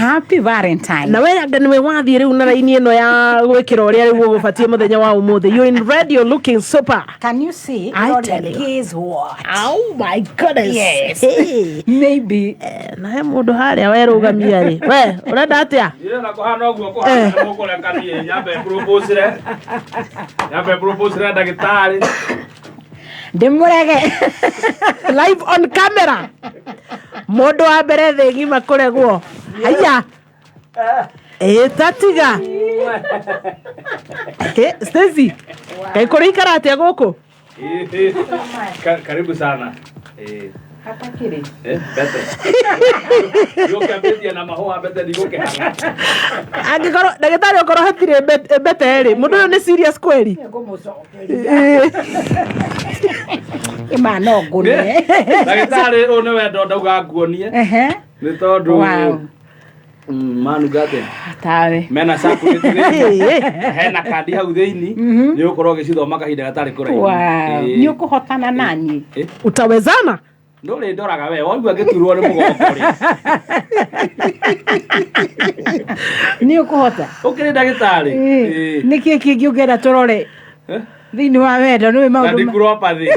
Happy Valentine. Na we anga nĩwe wathiĩ rĩu na raini ĩno ya gwĩkĩra ũrĩa rĩu ũgũbatiĩ mũthenya wa ũmũthĩ. You in red, you're looking super. Can you see? I Roria, tell you. Guess what? Oh my goodness. Yes. Hey. Maybe. Na he mũndũ harĩa werũgamia rĩ, we ũrenda atĩa? Ĩyo na kũhana ũguo kũhana nĩ mũkũreka niĩ nyambe propose-re. Nyambe propose-re ndagĩtarĩ. Ndĩmũrege. Live on camera, mũndũ wa mbere thĩ ng'ima kũregwo. Haiya, ĩ tatiga. Ĩ, Stacy, kaĩ kũrĩ ikara atĩa gũkũ? Karibu sana. Eh, Hatakĩrĩ. eh, mbete. Ndigũkĩambĩtie na mahũa mbete ndigũkĩhanga. Angĩkorwo ndagĩtarĩ okorwo hatirĩ mbete rĩ, mũndũ ũyũ nĩ serious kweli? Ngũmũcokeria. Ĩma no ngũne. Ndagĩtarĩ, ũyũ nĩ wendo ndauga nguonie. Nĩ tondũ manunga atĩa? Tawe. Mena chocolate thĩinĩ. Ĩ, Hena kandi hau thĩinĩ. Nĩ ũgũkorwo ũgĩcithoma kahinda gatarĩ kũraihu. Wow. Ĩĩ. Nĩ ũkũhotana nani? Ĩ, Utawezana? Ndũrĩ ndoraga we waigua ngĩturwo nĩ mũgongo rĩ. Nĩ ũkũhota? Ũkĩrĩ ndagĩtarĩ. Ĩĩ. Nĩ kĩ kĩngĩ ũngĩenda tũrore Eh? thĩinĩ wa wendo nĩ maũndũ Radiculopathy.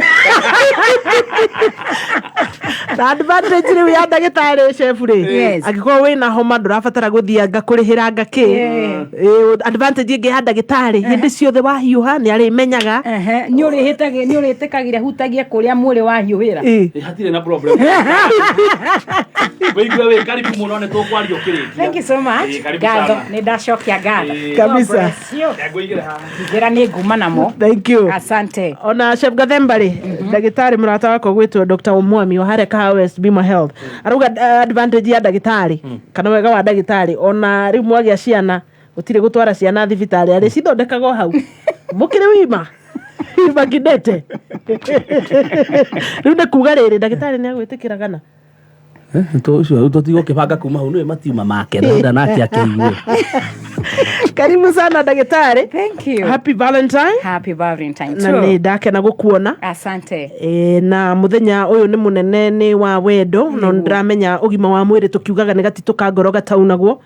Na advantage rĩu ya ndagĩtarĩ chef rĩ, angĩkorwo wĩna homa ndũrabatara gũthianga kũrĩhĩra nga kĩ. Ĩ, advantage ĩngĩ ya ndagĩtarĩ, hĩndĩ ciothe wahiũha nĩ arĩmenyaga. Ehe, nĩ ũrĩhĩtagĩ nĩ ũrĩtĩkagĩra hutagie kũrĩa mwĩrĩ wahiũhĩra. Ĩ. Ĩ, hatirĩ na problem. Wĩigue wĩ karibu mũno, nĩ tũkwaria ũkĩrĩkia. Thank you so much. Ĩ, karibu Ngatho, sana. nĩ ndacokia ngatho. Ĩ. Kabisa. God bless you. Ngũigĩre haha. Njĩra nĩ nguma namo. Thank you. Asante. Ona chef Gathemba rĩ, ndagĩtarĩ mũrata wakwa gwĩtwo Dr. Omwami wa harĩa Kahawa West Bima Health arauga advantage ya ndagĩtarĩ kana wega wa ndagĩtarĩ, ona rĩu mwagĩa ciana gũtirĩ gũtwara ciana thibitarĩ, arĩ cithondekagwo hau mũkĩrĩ wima wima kidete. Rĩu nĩ kuga rĩrĩ, ndagĩtarĩ nĩ agwĩtĩkĩra kana? Ũcio tũtigũkĩbanga kuma hau nĩwe matiuma make ndenda nake akĩigue. Karibu sana, ndagĩtarĩ. Thank you. Happy Valentine. Happy Valentine Na too. nĩ ndakena gũkuona. Asante. E, na muthenya ũyũ nĩ mũnene, nĩ wa wendo, no nĩ ndĩramenya ũgima wa mwĩrĩ tũkiugaga nĩ gatitũ ka ngoro gataunagwo.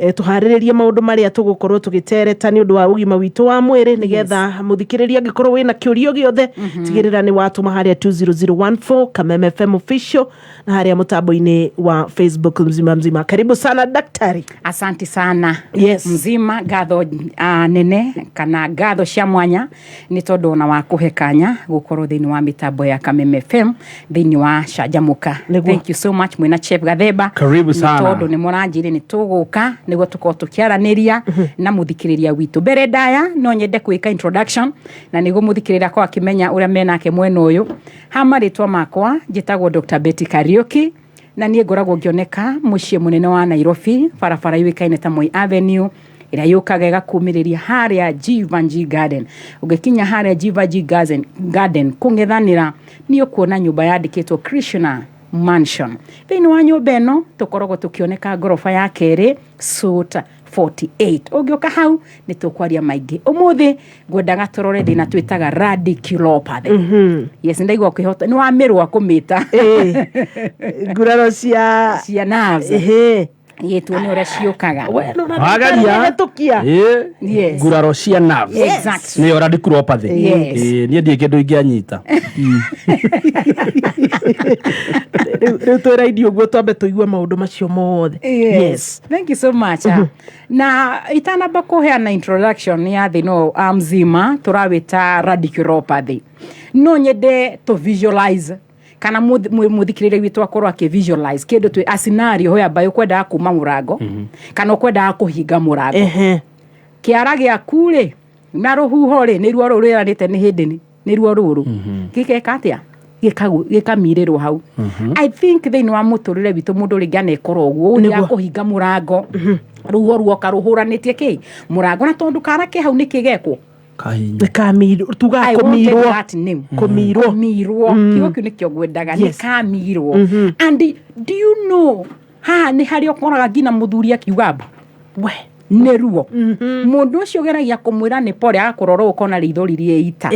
E, tũharĩrĩrie maũndũ marĩa tũgũkorwo tũgĩtereta nĩ ũndũ wa ũgima witũ wa mwĩrĩ, nĩgetha mũthikĩrĩria angĩkorwo wĩna kĩũrio gĩothe, tigĩrĩra nĩ watũma harĩa 20014 Kameme FM official na harĩa mũtambo-inĩ wa Facebook mzima mzima. Karibu sana, daktari. Asante sana. Mzima ngatho nene kana ngatho cia mwanya nĩ tondũ ona wa kũhe kanya gũkorwo thĩinĩ wa mĩtambo ya Kameme FM thĩinĩ wa Canjamũka. Thank you so much mwĩna Chef Gathemba. Karibu Nĩ sana. tondũ nĩ mũranjĩre nĩ tũgũka nĩguo tũkorwo tũkĩaranĩria na mũthikĩrĩria witũ. Mbere ndaya no nyende gwĩka introduction na nĩguo mũthikĩrĩria akorwo akĩmenya ũrĩa menake mwena ũyũ. Ha marĩtwa makwa njĩtagwo Dr. Betty Kariuki, na niĩ ngoragwo ngĩoneka mũciĩ mũnene wa Nairobi, barabara yũĩkaine ta Moi Avenue ĩrĩa yũkaga ĩgakumĩrĩria harĩa Jeevanjee Garden. Ũngĩkinya harĩa Jeevanjee Garden kũng'ethanĩra nĩ ũkuona nyũmba yandĩkĩtwo Krishna Mansion. Thĩinĩ wa nyũmba ĩno tũkoragwo tũkĩoneka ngoroba ya kerĩ, suite 48. Ũngĩũka hau nĩ tũkwaria maingĩ. Ũmũthĩ ngwendaga tũrore thĩna twĩtaga radiculopathy. Yes, ndaigua ũkĩhota nĩ wamĩrũa kũmĩta. Ĩ, nguraro cia cia nerves. Ĩ, tuone ũrĩa ciũkaga. We, no, na Wagaria. ndagĩtarĩ. Ĩ, nguraro cia nerves. Nĩyo radiculopathy. Ĩ, niĩ ndiĩ kĩndũ ingĩanyita. Rĩu twĩ raini ũguo twambe tũigue maũndũ macio mothe. Yes. Thank you so much. Na itanamba kũheana introduction ya thĩna ũyũ mzima tũrawĩta radiculopathy, no nyende to visualize kana mũthikĩrĩria witũ akorwo akĩ visualize kĩndũ twĩ a scenario whereby ũkwendaga kuma mũrango kana ũkwendaga kũhinga mũrango. Kĩara gĩaku rĩ na rũhuho rĩ nĩruo rũu rwĩranĩte nĩ hĩndĩ nĩruo rũrũ gĩgeka atĩa, gĩkamirĩrwo hau. I think thĩinĩ wa mũtũrĩre witũ mũndũ rĩngĩ anekora ũguo ũthiaga kũhinga mũrango, rũhuho ruoka rũhũranĩtie kĩ mũrango, na tondũ kara ke hau nĩkĩ gekwo? Kahinya. Nĩkamirwo tugaga. I wanted Kũmirwo. that name. Kũmirwo. Kũmirwo, kiugo kĩu nĩkĩo ngwendaga, nĩ kamirwo. And do you know haha nĩ harĩa ũkoraga nginya mũthuri akiuga mbu. We. Nĩ ruo. Mũndũ ũcio ũgeragia kũmwĩra nĩ pore, agakũrora ũũ ũkona rĩithori rĩeita.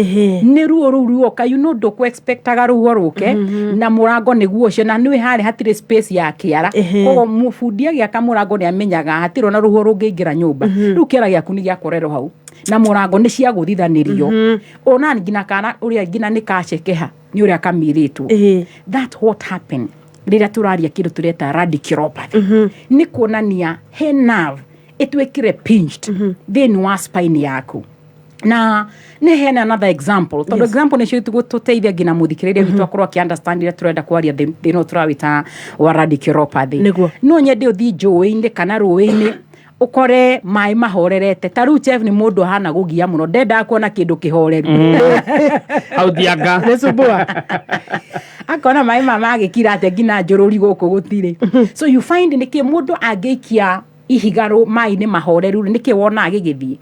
Nĩ ruo rũu ruoka, you know, ndũkũ-expectaga ruo rũke na mũrango nĩguo ũcio, na nĩũĩ harĩa hatirĩ space ya kĩara. Koguo mũbundi agĩaka mũrango nĩ amenyaga hatirĩ ona rũhuho rũngĩingĩra nyũmba. Rĩu kĩara gĩaku nĩ gĩakorerwo hau na mũrango nĩ ciagũthithanĩrio, ona nginya kana ũrĩa nginya nĩ kacekeha nĩ ũrĩa kamirĩtwo. That what happen rĩrĩa tũraria kĩndũ tũreta radiculopathy, nĩ kuonania he nerve ĩtuĩkire pinched thĩinĩ wa spine yaku. Na nĩ heane another example, tondũ example nĩcio tũteithia nginya mũthikĩrĩria witũ akorwo akĩ understand ũrĩa tũrenda kwaria thĩna ũyũ tũrawĩta wa radiculopathy. No nyende ũthiĩ njũĩ-inĩ kana rũĩ-inĩ, ũkore maĩ mahorerete. Ta rĩu Chef nĩ mũndũ ahana gũgia mũno, ndendaga kuona kĩndũ kĩhoreru. Hau thianga. Nĩ sumbua. Akona maĩ ma magĩkira atĩa nginya njũrũri gũkũ gũtirĩ. So you find nĩkĩ mũndũ angĩikia ihiga maĩ-inĩ mahoreru rĩ, nĩkĩ wonaga gĩgĩthiĩ?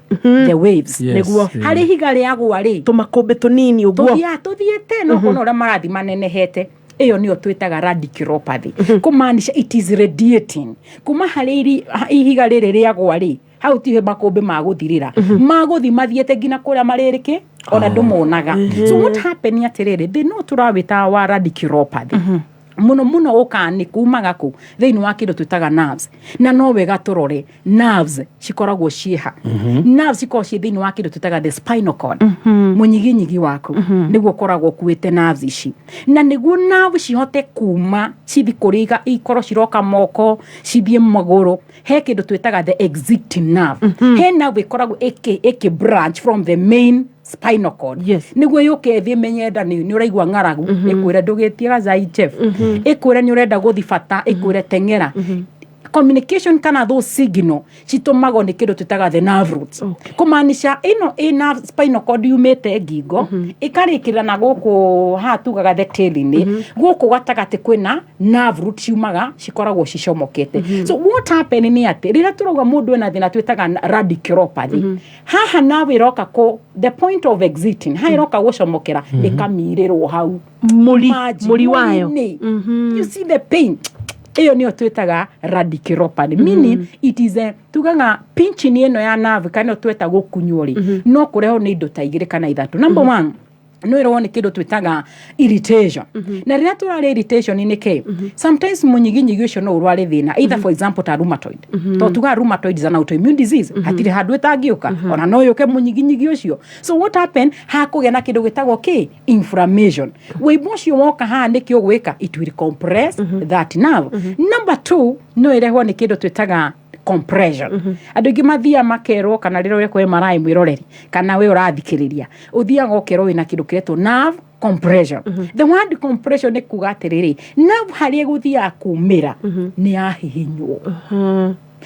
The waves. Nĩguo. Harĩ ihiga rĩagwa rĩ, tũmakũmbĩ tũnini ũguo. Tũthiaga tũthiĩte no kona ũrĩa marathi manenehete. Ĩyo nĩyo twĩtaga radiculopathy, kũmaanisha it is radiating kuma harĩ ihiga rĩrĩ rĩagwa rĩ, hau tihe makũmbĩ magũthirĩra, magũthi mathiĩte nginya kũrĩa marĩrĩkĩ ona ndũmonaga. So what happen nĩ atĩrĩrĩ, thĩna ũyũ tũrawĩta wa radiculopathy mũno mũno ũkaga nĩ kumaga kũ thĩinĩ wa kĩndũ twĩtaga nerves. Na no wega tũrore nerves cikoragwo ciĩha. Nerves cikoragwo ciĩ thĩinĩ wa kĩndũ twĩtaga the spinal cord, mũnyiginyigi waku nĩguo ũkoragwo ũkuĩte nerves ici. Na nĩguo nerve cihote kuma cithi kũrĩa ikorwo ciroka moko cithiĩ magũrũ, he kĩndũ twĩtaga the exiting nerve. He nerve ĩkoragwo ĩkĩ branch from the main spinal cord nĩguo yũke ĩthiĩ menye nda nĩ ũraigua ng'aragu, ĩkwĩre ndũgĩtie gacai chef, ĩkwĩre nĩ ũrenda gũthi bata, ĩkwĩre teng'era. Communication kana those signal citũmagwo nĩ kĩndũ twĩtaga the nerve roots. Kũmaanisha ĩno ĩ spinal cord yumĩte ngingo ĩkarĩkĩrĩra na gũkũ haha tugaga the tail-inĩ, gũkũ gatagatĩ kwĩna nerve root ciumaga cikoragwo cicomokete. So what happen nĩ atĩ rĩrĩa tũrauga mũndũ ena thĩna twĩtaga radiculopathy, haha nawe ĩroka kũ the point of exiting, haha ĩroka gũcomokera ĩkamirĩrwo hau. Mũri. Imagine, Mũri wayo. mũri-inĩ. You see the pain? Ĩyo nĩyo twĩtaga radiculopathy, meaning it is a tugaga pinching ĩno ya nerve kana ĩyo tweta gũkunywo rĩ, no kũrehwo nĩ indo ta igĩrĩ kana ithatũ. Number one, no ĩrehwo nĩ kĩndũ twĩtaga irritation. Na rĩrĩa tũraria irritation nĩ kĩ, sometimes mũnyiginyigi ũcio no ũrware thĩna, either for example ta rheumatoid, tondũ tugaga rheumatoid is an autoimmune disease, hatirĩ handũ ĩtangĩũka, ona no yũke mũnyiginyigi ũcio. So what happen, hakũgĩa na kĩndũ gĩtagwo kĩ inflammation. Wĩimbo ũcio woka haha nĩkĩ ũgwĩka, it will compress that nerve. Number two, no ĩrehwo nĩ kĩndũ twĩtaga compression. Andũ aingĩ mathiaga makerwo, kana rĩrĩa ũrekwo MRI, mwĩroreri kana we ũrathikĩrĩria, ũthiaga ũkerwo wĩna kĩndũ kĩretwo nerve compression. The word compression nĩ kuga atĩrĩrĩ, nerve harĩa ĩgũthiaga kumĩra nĩ yahihinywo.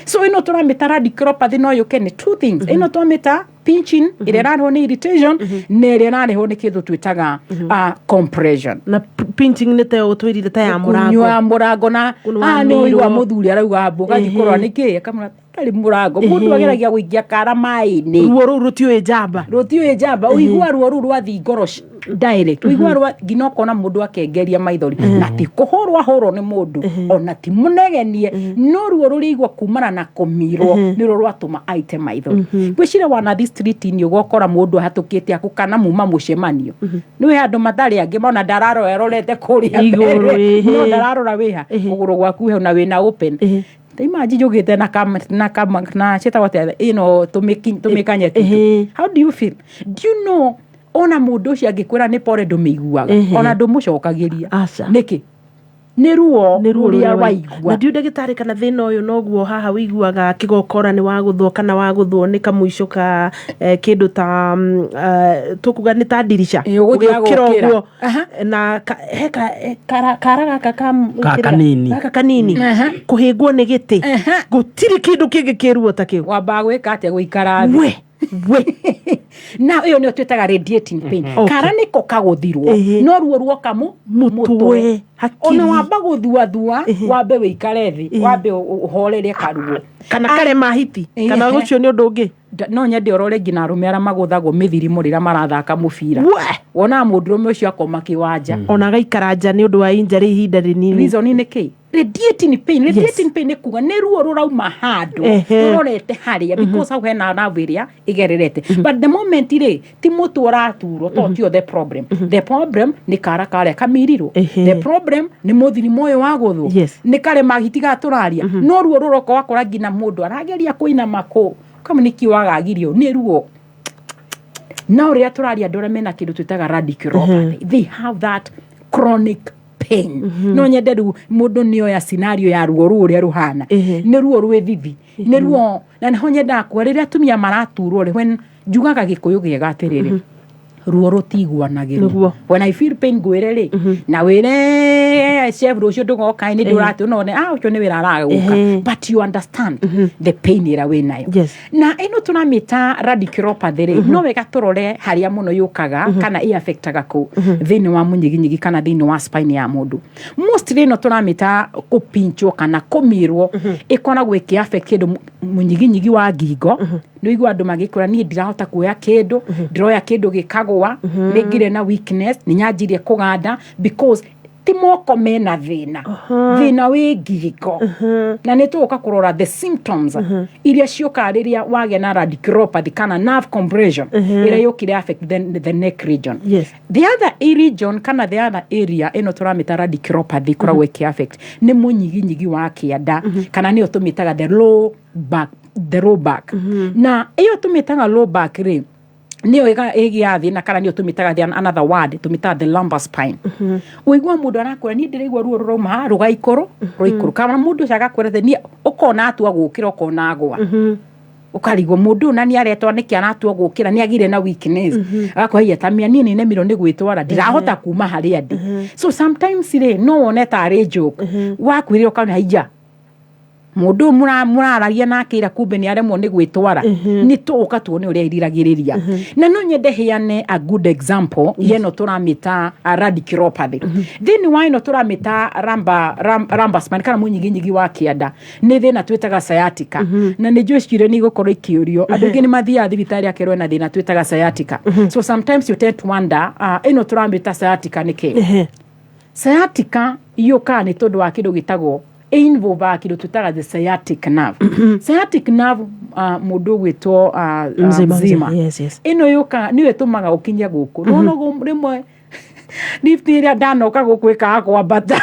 So ĩno tũramĩta radiculopathy no yũke nĩ two things. Ĩno twamĩta pinching ĩrĩa ĩrarehwo nĩ irritation, na ĩrĩa ĩrarehwo nĩ kĩndũ twĩtaga compression. Na pinching nĩ ta ũtwĩrire ta ya mũrango. Kunyua mũrango na Kũnyua haha nĩ ũigua mĩrwo. Mũthuri arauga mbu ũgathiĩ kũrora nĩkĩ, akamwĩra tarĩ mũrango. Mũndũ ageragia gũikia kara maĩ-inĩ. Ruo rũu rũtiũĩ njamba. Rũtiũĩ njamba. Ũigua ruo rũu rwathiĩ ngoro direct, ũigua rwa nginya ũkona mũndũ akengeria maithori, na ti kũhũrwo ahũrwo nĩ mũndũ, ona ti mũnegenie, no ruo rũrĩigua kumana na kũmirwo nĩruo rwatũma aite maithori. Ngwĩciria wanathi street-inĩ ũgokora mũndũ ahatũkĩte aku kana muma mũcemanio, nĩ andũ matarĩ angĩ mona ndararora arorete kũrĩa Igũrũ, mbere, no ndararora wĩha kũgũrũ gwaku hau na wĩna open. Imagine njũgĩte na kama na kama na ciĩtagwo atĩa ĩno tũmĩkanye titũ. How do you feel? Do you know ona mũndũ ũcio angĩkwĩra nĩ pore, ndũmĩiguaga, ona ndũmũcokagĩria? Aca. Nĩkĩ? Nĩ ruo. Nĩ ruo rũrĩa rũrĩa waigua. Na ndiũ ndagĩtarĩ kana thĩna ũyũ noguo haha wĩiguaga kĩgokora nĩ wagũthwo kana wagũthwo nĩ kamũico ka kĩndũ ta tũkuga nĩ ta ndirica. Ĩ, ũgũthiaga Ũgĩũkĩra gũkĩra. ũguo na he kara gaka ka Ka kanini. Gaka kanini. Kũhĩngwo nĩ gĩtĩ. Gũtirĩ kĩndũ kĩngĩ kĩruo ta kĩu. Wambaga gwĩka atĩa? Gũikara thĩ. We we. Na ĩyo nĩyo twĩtaga radiating pain. Kara nĩko kagũthirwo, no ruo ruoka mũtwe, hakiri. Ona wamba gũthuathua, wambe wĩikare thĩ, wambe ũhorere karuo. Kana karema hiti kana ũcio nĩ ũndũ ũngĩ. No nyende ũrore nginya arũme arĩa magũthagwo mĩthirimo rĩrĩa marathaka mũbira. We! Wonaga mũndũrũme ũcio akoma kĩwanja. Ona agaikara nja nĩ ũndũ wa injury ihinda rĩnini. Reason nĩ kĩ? Radiating pain. Radiating pain nĩ kuga nĩ ruo rũrauma handũ rũrorete harĩa, because hau hena nerve ĩrĩa ĩgererete. But the moment rĩ ti mũtwe ũraturwo, to tio the problem. The problem nĩ kara karĩa kamirirwo. The problem nĩ mũthirimo ũyũ wa gũthwo. Nĩ karema hitiga tũraria, no ruo rũroka wakora nginya mũndũ arageria kũinama kũ kama nĩkĩ wagagirio nĩ ruo. No rĩrĩa tũraria andũ arĩa mena kĩndũ twĩtaga radiculopathy, they have that chronic pain. No nyende rĩu mũndũ nĩ oya scenario ya ruo rũu ũrĩa rũhana. Nĩ ruo rwĩ thithi, nĩ ruo, na nĩho nyendaga kuga rĩrĩa atumia maraturwo rĩ, when njugaga Gĩkũyũ gĩega atĩrĩrĩ, ruo rũtiguanagĩrwo. When I feel pain, ngwĩre rĩ na wĩre chef rũciũ ndũgoka nĩ ndũratĩ none ah ũcio nĩ wĩra aragũka, but you understand the pain ĩrĩa wĩ nayo. Na ĩno tũramĩta radiculopathy rĩ, no wega tũrore harĩa mũno yũkaga kana ĩ affectaga kũ thĩinĩ wa mũnyiginyigi kana thĩinĩ wa spine ya mũndũ. Mostly ĩno tũramĩta kũpinchwo kana kũmirwo ĩkoragwo ĩkĩ affect kĩndũ mũnyiginyigi wa ngingo. Nĩ ũigua andũ magĩkũra, niĩ ndirahota kuoya kĩndũ, ndĩroya kĩndũ gĩkagũa, nĩ ngire na weakness, nĩ nyanjirie kũganda, because ti moko mena thĩna, thĩna wĩ ngingo. Na nĩ tũgũka kũrora the symptoms iria ciũkaga rĩrĩa wagĩa na radiculopathy kana nerve compression ĩrĩa yũkire affect the neck region. The other region kana the other area ĩno tũramĩta radiculopathy ĩkoragwo ĩkĩ affect nĩ mũnyiginyigi wa kĩanda, kana nĩyo tũmĩtaga the low back, the low back. Na ĩyo tũmĩtaga low back rĩ, nĩyo ĩgĩa thĩna, kana nĩyo tũmĩtaga the another word tũmĩtaga the lumbar spine. Ũigua mũndũ arakwĩra, niĩ ndĩraigua ruo rũrauma haha rũgaikũrũ rũikũrũ, kana mũndũ ũcio agakwĩra atĩ niĩ ũkona atua gũkĩra ũkona agwa, ũkarigwo mũndũ ũyũ na nĩ aretwa nĩkĩ aratua gũkĩra nĩ agire na weakness, agakwĩra tamia niĩ nĩ nemirwo nĩ gwĩtwara, ndirahota kuma harĩa ndĩ. So sometimes rĩ, no wone tarĩ joke wakwĩrĩra, ũkaona haiya mũndũ ũyũ mũraragia nake ira, kumbe nĩ aremwo nĩ gwĩtwara. Nĩ tũgũka tuone ũrĩa ĩriragĩrĩria. Na no nyende heane a good example ya ĩno tũramĩta radiculopathy. Thĩinĩ wa ĩno tũramĩta lumbar spine kana mũnyiginyigi wa kĩanda, nĩ thĩna twĩtaga sciatica, na nĩ njũĩ ciũria nĩ igũkorwo ikĩũrio. Andũ aingĩ nĩ mathiaga thibitarĩ akerwo ena thĩna twĩtaga sciatica. So sometimes you tend to wonder, ĩno tũramĩta sciatica nĩ kĩ? Sciatica yũkaga nĩ tondũ wa kĩndũ gĩtagwo involve kĩndũ twĩtaga the sciatic nerve. Sciatic nerve, mũndũ ũgwĩtwo Mzima, Mzima. Ĩno yũkaga nĩyo ĩtũmaga ũkinye gũkũ nona rĩmwe lift ĩrĩa ndanoka gũkũ ĩkaga kwambata,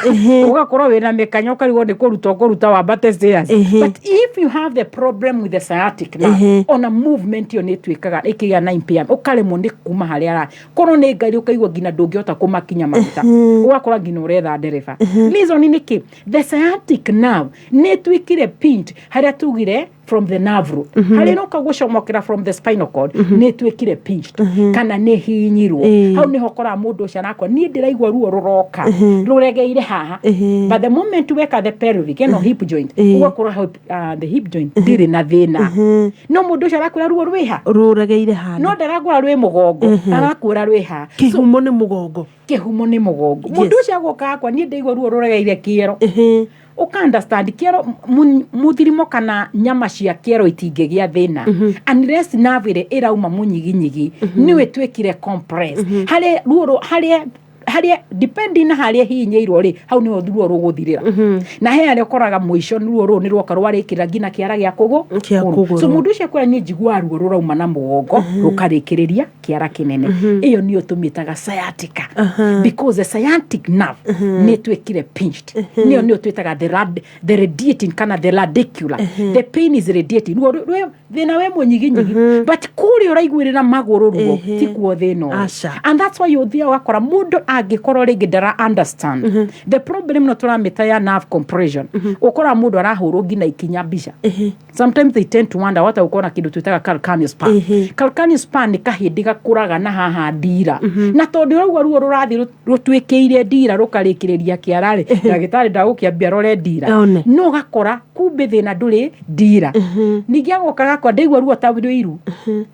ũgakorwo wĩna mĩkanya, ũkarigwo nĩ kũruta ũkũruta wambate stairs. But if you have the problem with the sciatic nerve, ona movement ĩyo nĩ ĩtuĩkaga ĩkĩgĩa na impairment, ũkaremwo nĩ kuma harĩa ara korwo nĩ ngari, ũkaigua nginya ndũngĩhota kũmakinya maguta, ũgakora nginya ũretha ndereba. Reason nĩ kĩ? The sciatic nerve nĩ ĩtuĩkire pinched harĩa tugire from the nerve root, harĩa ĩroka gũcomokera from the spinal cord, nĩ ĩtuĩkire pinched kana nĩ hihinyirwo. Hau nĩho ũkoraga mũndũ ũcio arakora, niĩ ndĩraigua ruo rũroka rũregeire haha. But the moment weka the pelvic ĩno hip joint, ũgakora the hip joint ndĩrĩ na thĩna, no mũndũ ũcio arakwĩra ruo rwĩha Rũregeire handũ. No ndarakwĩra rwĩ mũgongo, arakwĩra rwĩ ha. Kĩhumo nĩ mũgongo. Kĩhumo nĩ mũgongo. Mũndũ ũcio agoka akwa, niĩ ndaigua ruo rũregeire kĩero. Ũka understand kĩero mũthirimo kana nyama cia kĩero itingĩgĩa thĩna unless nerve ĩrĩa ĩrauma mũnyiginyigi nĩyo ĩtuĩkire compress harĩa ruo harĩa depending na harĩa hihinyĩirwo rĩ, hau nĩho ruo rũgũthirĩra. Na he harĩa ũkoraga mũico ruo rũu nĩ rwoka rwarĩkĩrĩra nginya kĩara gĩa kũgũ Kĩa kũgũrũ. kũgũrũ. So mũndũ ũcio akwĩra, niĩ njiguaga ruo rũrauma na mũgongo rũkarĩkĩrĩria kĩara kĩnene. Ĩyo nĩyo tũmĩtaga sciatica, because the sciatic nerve nĩ ĩtuĩkire pinched. Nĩyo twĩtaga the radiating kana the radicular. The pain is radiating. Ruo thĩna wĩ mũnyiginyigi, but kũrĩa ũraiguĩrĩra magũrũ ruo ti kuo thĩna ũrĩ. Aca. And that's why ũthiaga ũgakora mũndũ angĩkorwo rĩngĩ ndara understand the problem no tũramĩta ya nerve compression, ũkoraga mũndũ arahũrwo nginya ikinya mbica. Sometimes they tend to wonder wata ũkona kĩndũ twĩtaga calcaneus spur. Calcaneus spur nĩ kahĩndĩ gakũraga na haha ndira, na tondũ ũraigua ruo rũrathiĩ rũtuĩkĩire ndira rũkarĩkĩrĩria kĩara rĩ, ndagĩtarĩ ndagũkĩambia rore ndira. One. No ũgakora kumbe thĩna ndũrĩ ndira. Ningĩ agoka gakwa, ndaigua ruo ta rwĩ iru.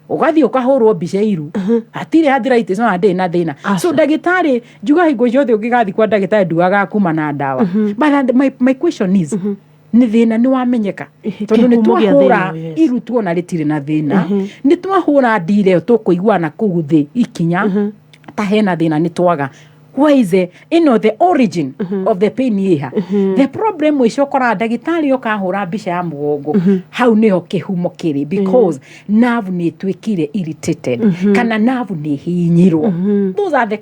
Ũgathiĩ ũkahũrwo mbica iru, hatirĩ arthritis ona ndĩrĩ na thĩna. So ndagĩtarĩ njuga hingo ciothe ũngĩgathiĩ kwa ndagĩtarĩ ndugaga kuma na ndawa. But my question is, Nĩ thĩna nĩ wamenyeka, tondũ nĩ Kĩhumo gĩa twahũra thĩna ũyũ, yes. iru tuona rĩtirĩ na thĩna, nĩ twahũra ndira ĩyo tũkũiguana kũu thĩ ikinya ta hena thĩna, nĩ twaga why is the, the origin of the pain ĩha. The problem ũcio ũkoraga ndagĩtarĩ ũkahũra mbica ya mũgongo, hau nĩho kĩhumo kĩrĩ, because nerve nĩ ĩtuĩkire irritated kana nerve nĩ hihinyirwo. Those are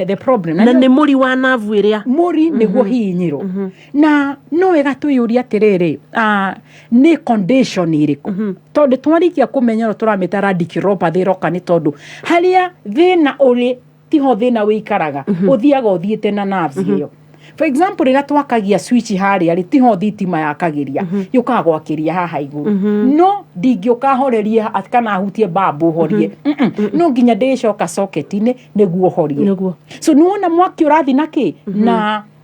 the problem. Na nĩ mũri wa navu ĩrĩa Mũri nĩguo hihinyirwo. Na no wega twĩyũrie atĩrĩrĩ, nĩ condition ĩrĩkũ? Tondũ twarĩkia kũmenya ĩno tũramĩta radiculopathy ĩroka nĩ tondũ harĩa thĩna ũrĩ tiho thĩna wĩikaraga, ũthiaga ũthiĩte na nerves ĩyo. For example, rĩrĩa twakagia switch harĩa rĩ, tiho thitima yakagĩria, yũkaga gwakĩria haha igũrũ, no ndingĩũka horerie kana hutie mbambu horie. No nginya ndĩcoka socket-inĩ nĩguo horie. So nĩwona mwaki ũrathi na kĩ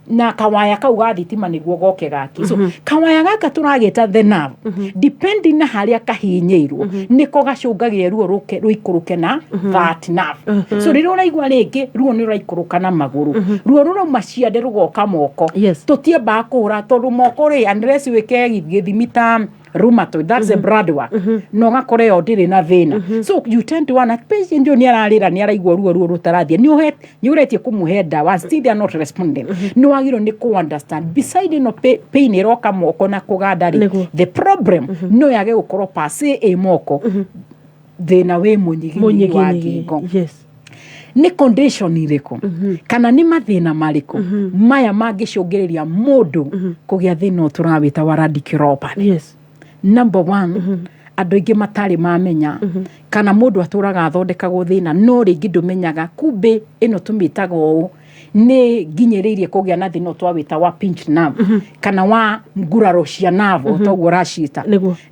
na kawaya kau ga thitima nĩguo goke gaki. So kawaya gaka tũragĩta the nerve, depending na harĩa kahinyĩirwo, nĩko gacũngagĩrĩria ruo rũke rũikũrũke na that nerve. So rĩrĩa ũraigua rĩngĩ ruo nĩ rũraikũrũka na magũrũ, ruo rũrauma ciande rũgoka moko, tũtiambaga kũhũra tondũ moko rĩ, unless wĩke gĩthimi ta rheumatoid, that's a blood work, na ũgakora ĩyo ndĩrĩ na thĩna. So you tend to want patient ũyũ nĩ ararĩra, nĩ araigua ruo, ruo rũtarathiĩ, nĩ ũretie kũmũhe ndawa, still they are not responding. Nĩ wagĩrĩirwo nĩ kũ understand beside ĩno pain ĩroka moko na kũganda rĩ, the problem no yage gũkorwo per se ĩ moko, thĩna wĩ mũnyiginyigi wa ngingo. Nĩ condition irĩkũ kana nĩ mathĩna marĩkũ maya mangĩcũngĩrĩria mũndũ kũgĩa thĩna ũyũ tũrawĩta wa radiculopathy? Number one, andũ aingĩ matarĩ mamenya kana mũndũ atũraga athondekagwo thĩna, no rĩngĩ ndũmenyaga kumbĩ ĩno tũmĩtaga ũũ nĩ nginyĩrĩirie kũgĩa na thĩna ũyũ twawĩta wa pinch nerve kana wa nguraro cia nerve, o toguo ũraciĩta.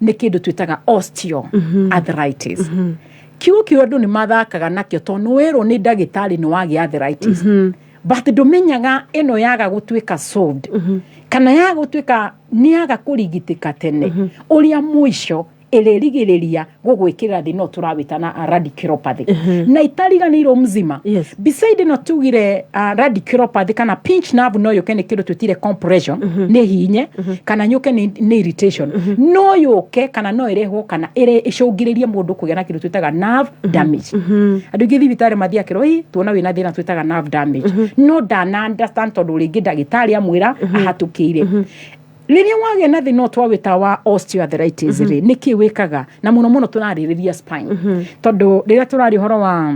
Nĩ kĩndũ twĩtaga osteoarthritis. Kiugo kĩu andũ nĩ mathakaga nakĩo tondũ nĩ werwo nĩ ndagĩtarĩ nĩ wagĩa arthritis, but ndũmenyaga ĩno yaga gũtuĩka solved kana yaga gũtuĩka nĩ yaga kũrigitĩka tene, ũrĩa mũico ĩrĩrigĩrĩria gũgwĩkĩrĩra thĩna ũyũ tũrawĩta na radiculopathy. Na itariganĩirwo mzima, beside ĩno tugire radiculopathy kana pinch nerve, no yũke nĩ kĩndũ twĩtire compression, nĩ hinye, kana yũke nĩ irritation, no yũke kana no ĩrehwo kana ĩcũngĩrĩrie mũndũ kũgĩa na kĩndũ twĩtaga nerve damage. Andũ aingĩ thibitarĩ mathiaga kĩrwo ĩ tuona wĩna thĩna twĩtaga nerve damage, no ndana understand tondũ rĩngĩ ndagĩtarĩ amwĩra ahatũkĩire. Rĩrĩa wagĩa na thĩna ũyũ twawĩta wa osteoarthritis rĩ, nĩkĩ wĩkaga? Na mũno mũno tũrarĩrĩria spine, tondũ rĩrĩa tũraria ũhoro wa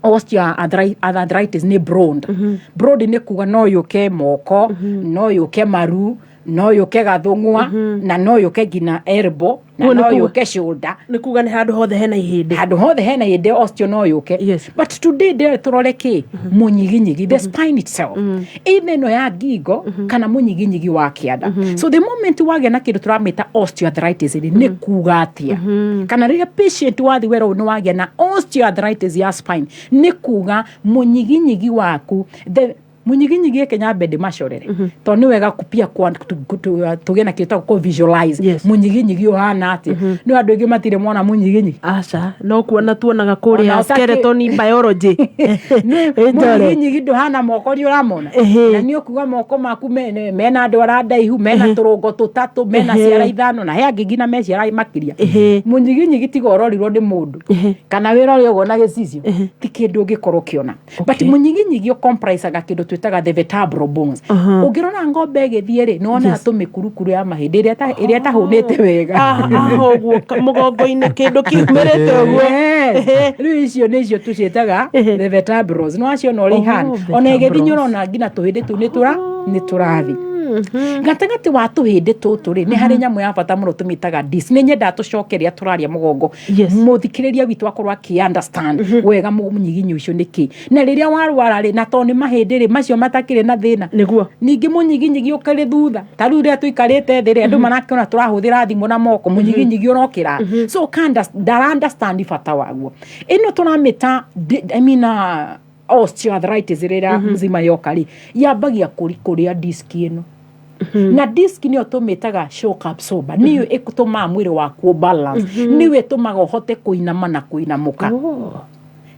osteoarthritis nĩ broad. Broad nĩ kuga no yũke moko, no yũke maru, no yũke gathũng'wa, na no yũke nginya elbow, na Kuo nĩ no kuga- yũke shoulder. Nĩ kuga nĩ handũ hothe hena ihĩndĩ. Handũ hothe hena ihĩndĩ, osteo no yũke. But today ndĩrĩ tũrore kĩ mũnyiginyigi, the spine itself, either ĩno ya ngingo kana mũnyiginyigi wa kĩanda. So the moment wagĩa na kĩndũ tũramĩta osteoarthritis rĩ, nĩ kuga atĩa? Kana rĩrĩa patient wathi werwo nĩ wagĩa na osteoarthritis ya spine, nĩ kuga mũnyiginyigi waku, the mũnyiginyigi eke nyambe ndĩmacorere tondũ nĩ wega pia tũgĩe na kĩndũ kũ visualize mũnyiginyigi ũhana atĩa. Nĩ andũ aingĩ matirĩ mona mũnyiginyigi. Aca, no kuona tuonaga kũrĩa Ona skeleton biology. Ĩnjore. Mũnyiginyigi ndũhana moko nĩ ũramona. Na nĩ ũkuga moko maku mena ndwara ndaihu, mena tũrũngo tũtatũ, mena ciara ithano, na he angĩ nginya me ciara makĩria. Mũnyiginyigi tiga ũrorirwo nĩ mũndũ kana wĩra ũrĩa ũguo na gĩcicio, ti kĩndũ ũngĩkorwo ũkĩona. But mũnyiginyigi ũcomprisaga kĩndũ twĩtaga the vertebral bones. Ũngĩrora ng'ombe ĩgĩthiĩ rĩ, nĩ wonaga tũmĩkurukuru ya mahĩndĩ ĩrĩa ĩrĩa ĩtahũnĩte wega. Aha ũguo mũgongo-inĩ kĩndũ kiumĩrĩte ũguo. Yes. Rĩu icio nĩcio tũciĩtaga the vertebrals. Nĩ waciona ũrĩa ihana? Ona ĩgĩthiĩ nĩ ũrona nginya tũhĩndĩ tũu nĩ tũrathi gatagatĩ wa tũhĩndĩ tũtũ rĩ, nĩ harĩ nyamũ ya bata mũno tũmĩtaga disc. Nĩ nyendaga tũcoke rĩrĩa tũraria mũgongo, mũthikĩrĩria witũ akorwo akĩ understand wega mũnyiginyi ũcio nĩ kĩ, na rĩrĩa warwara rĩ, na tondũ nĩ mahĩndĩ rĩ, macio matakĩrĩ na thĩna. Ningĩ mũnyiginyigi ũkĩrĩ thutha. Ta rĩu rĩrĩa tũikarĩte thĩ rĩ, andũ marakĩona tũrahũthĩra thimũ na moko, mũnyiginyigi ũrokĩra, so ndara understand bata waguo. Ĩno tũramĩta I mean, osteoarthritis rĩrĩa mzima yoka rĩ, yambagia kũrĩa disk ĩno, na disk nĩyo tũmĩtaga shock absorber, nĩyo ĩtũmaga mwĩrĩ waku balance, nĩyo ĩtũmaga ũhote kũinama na kũinamũka.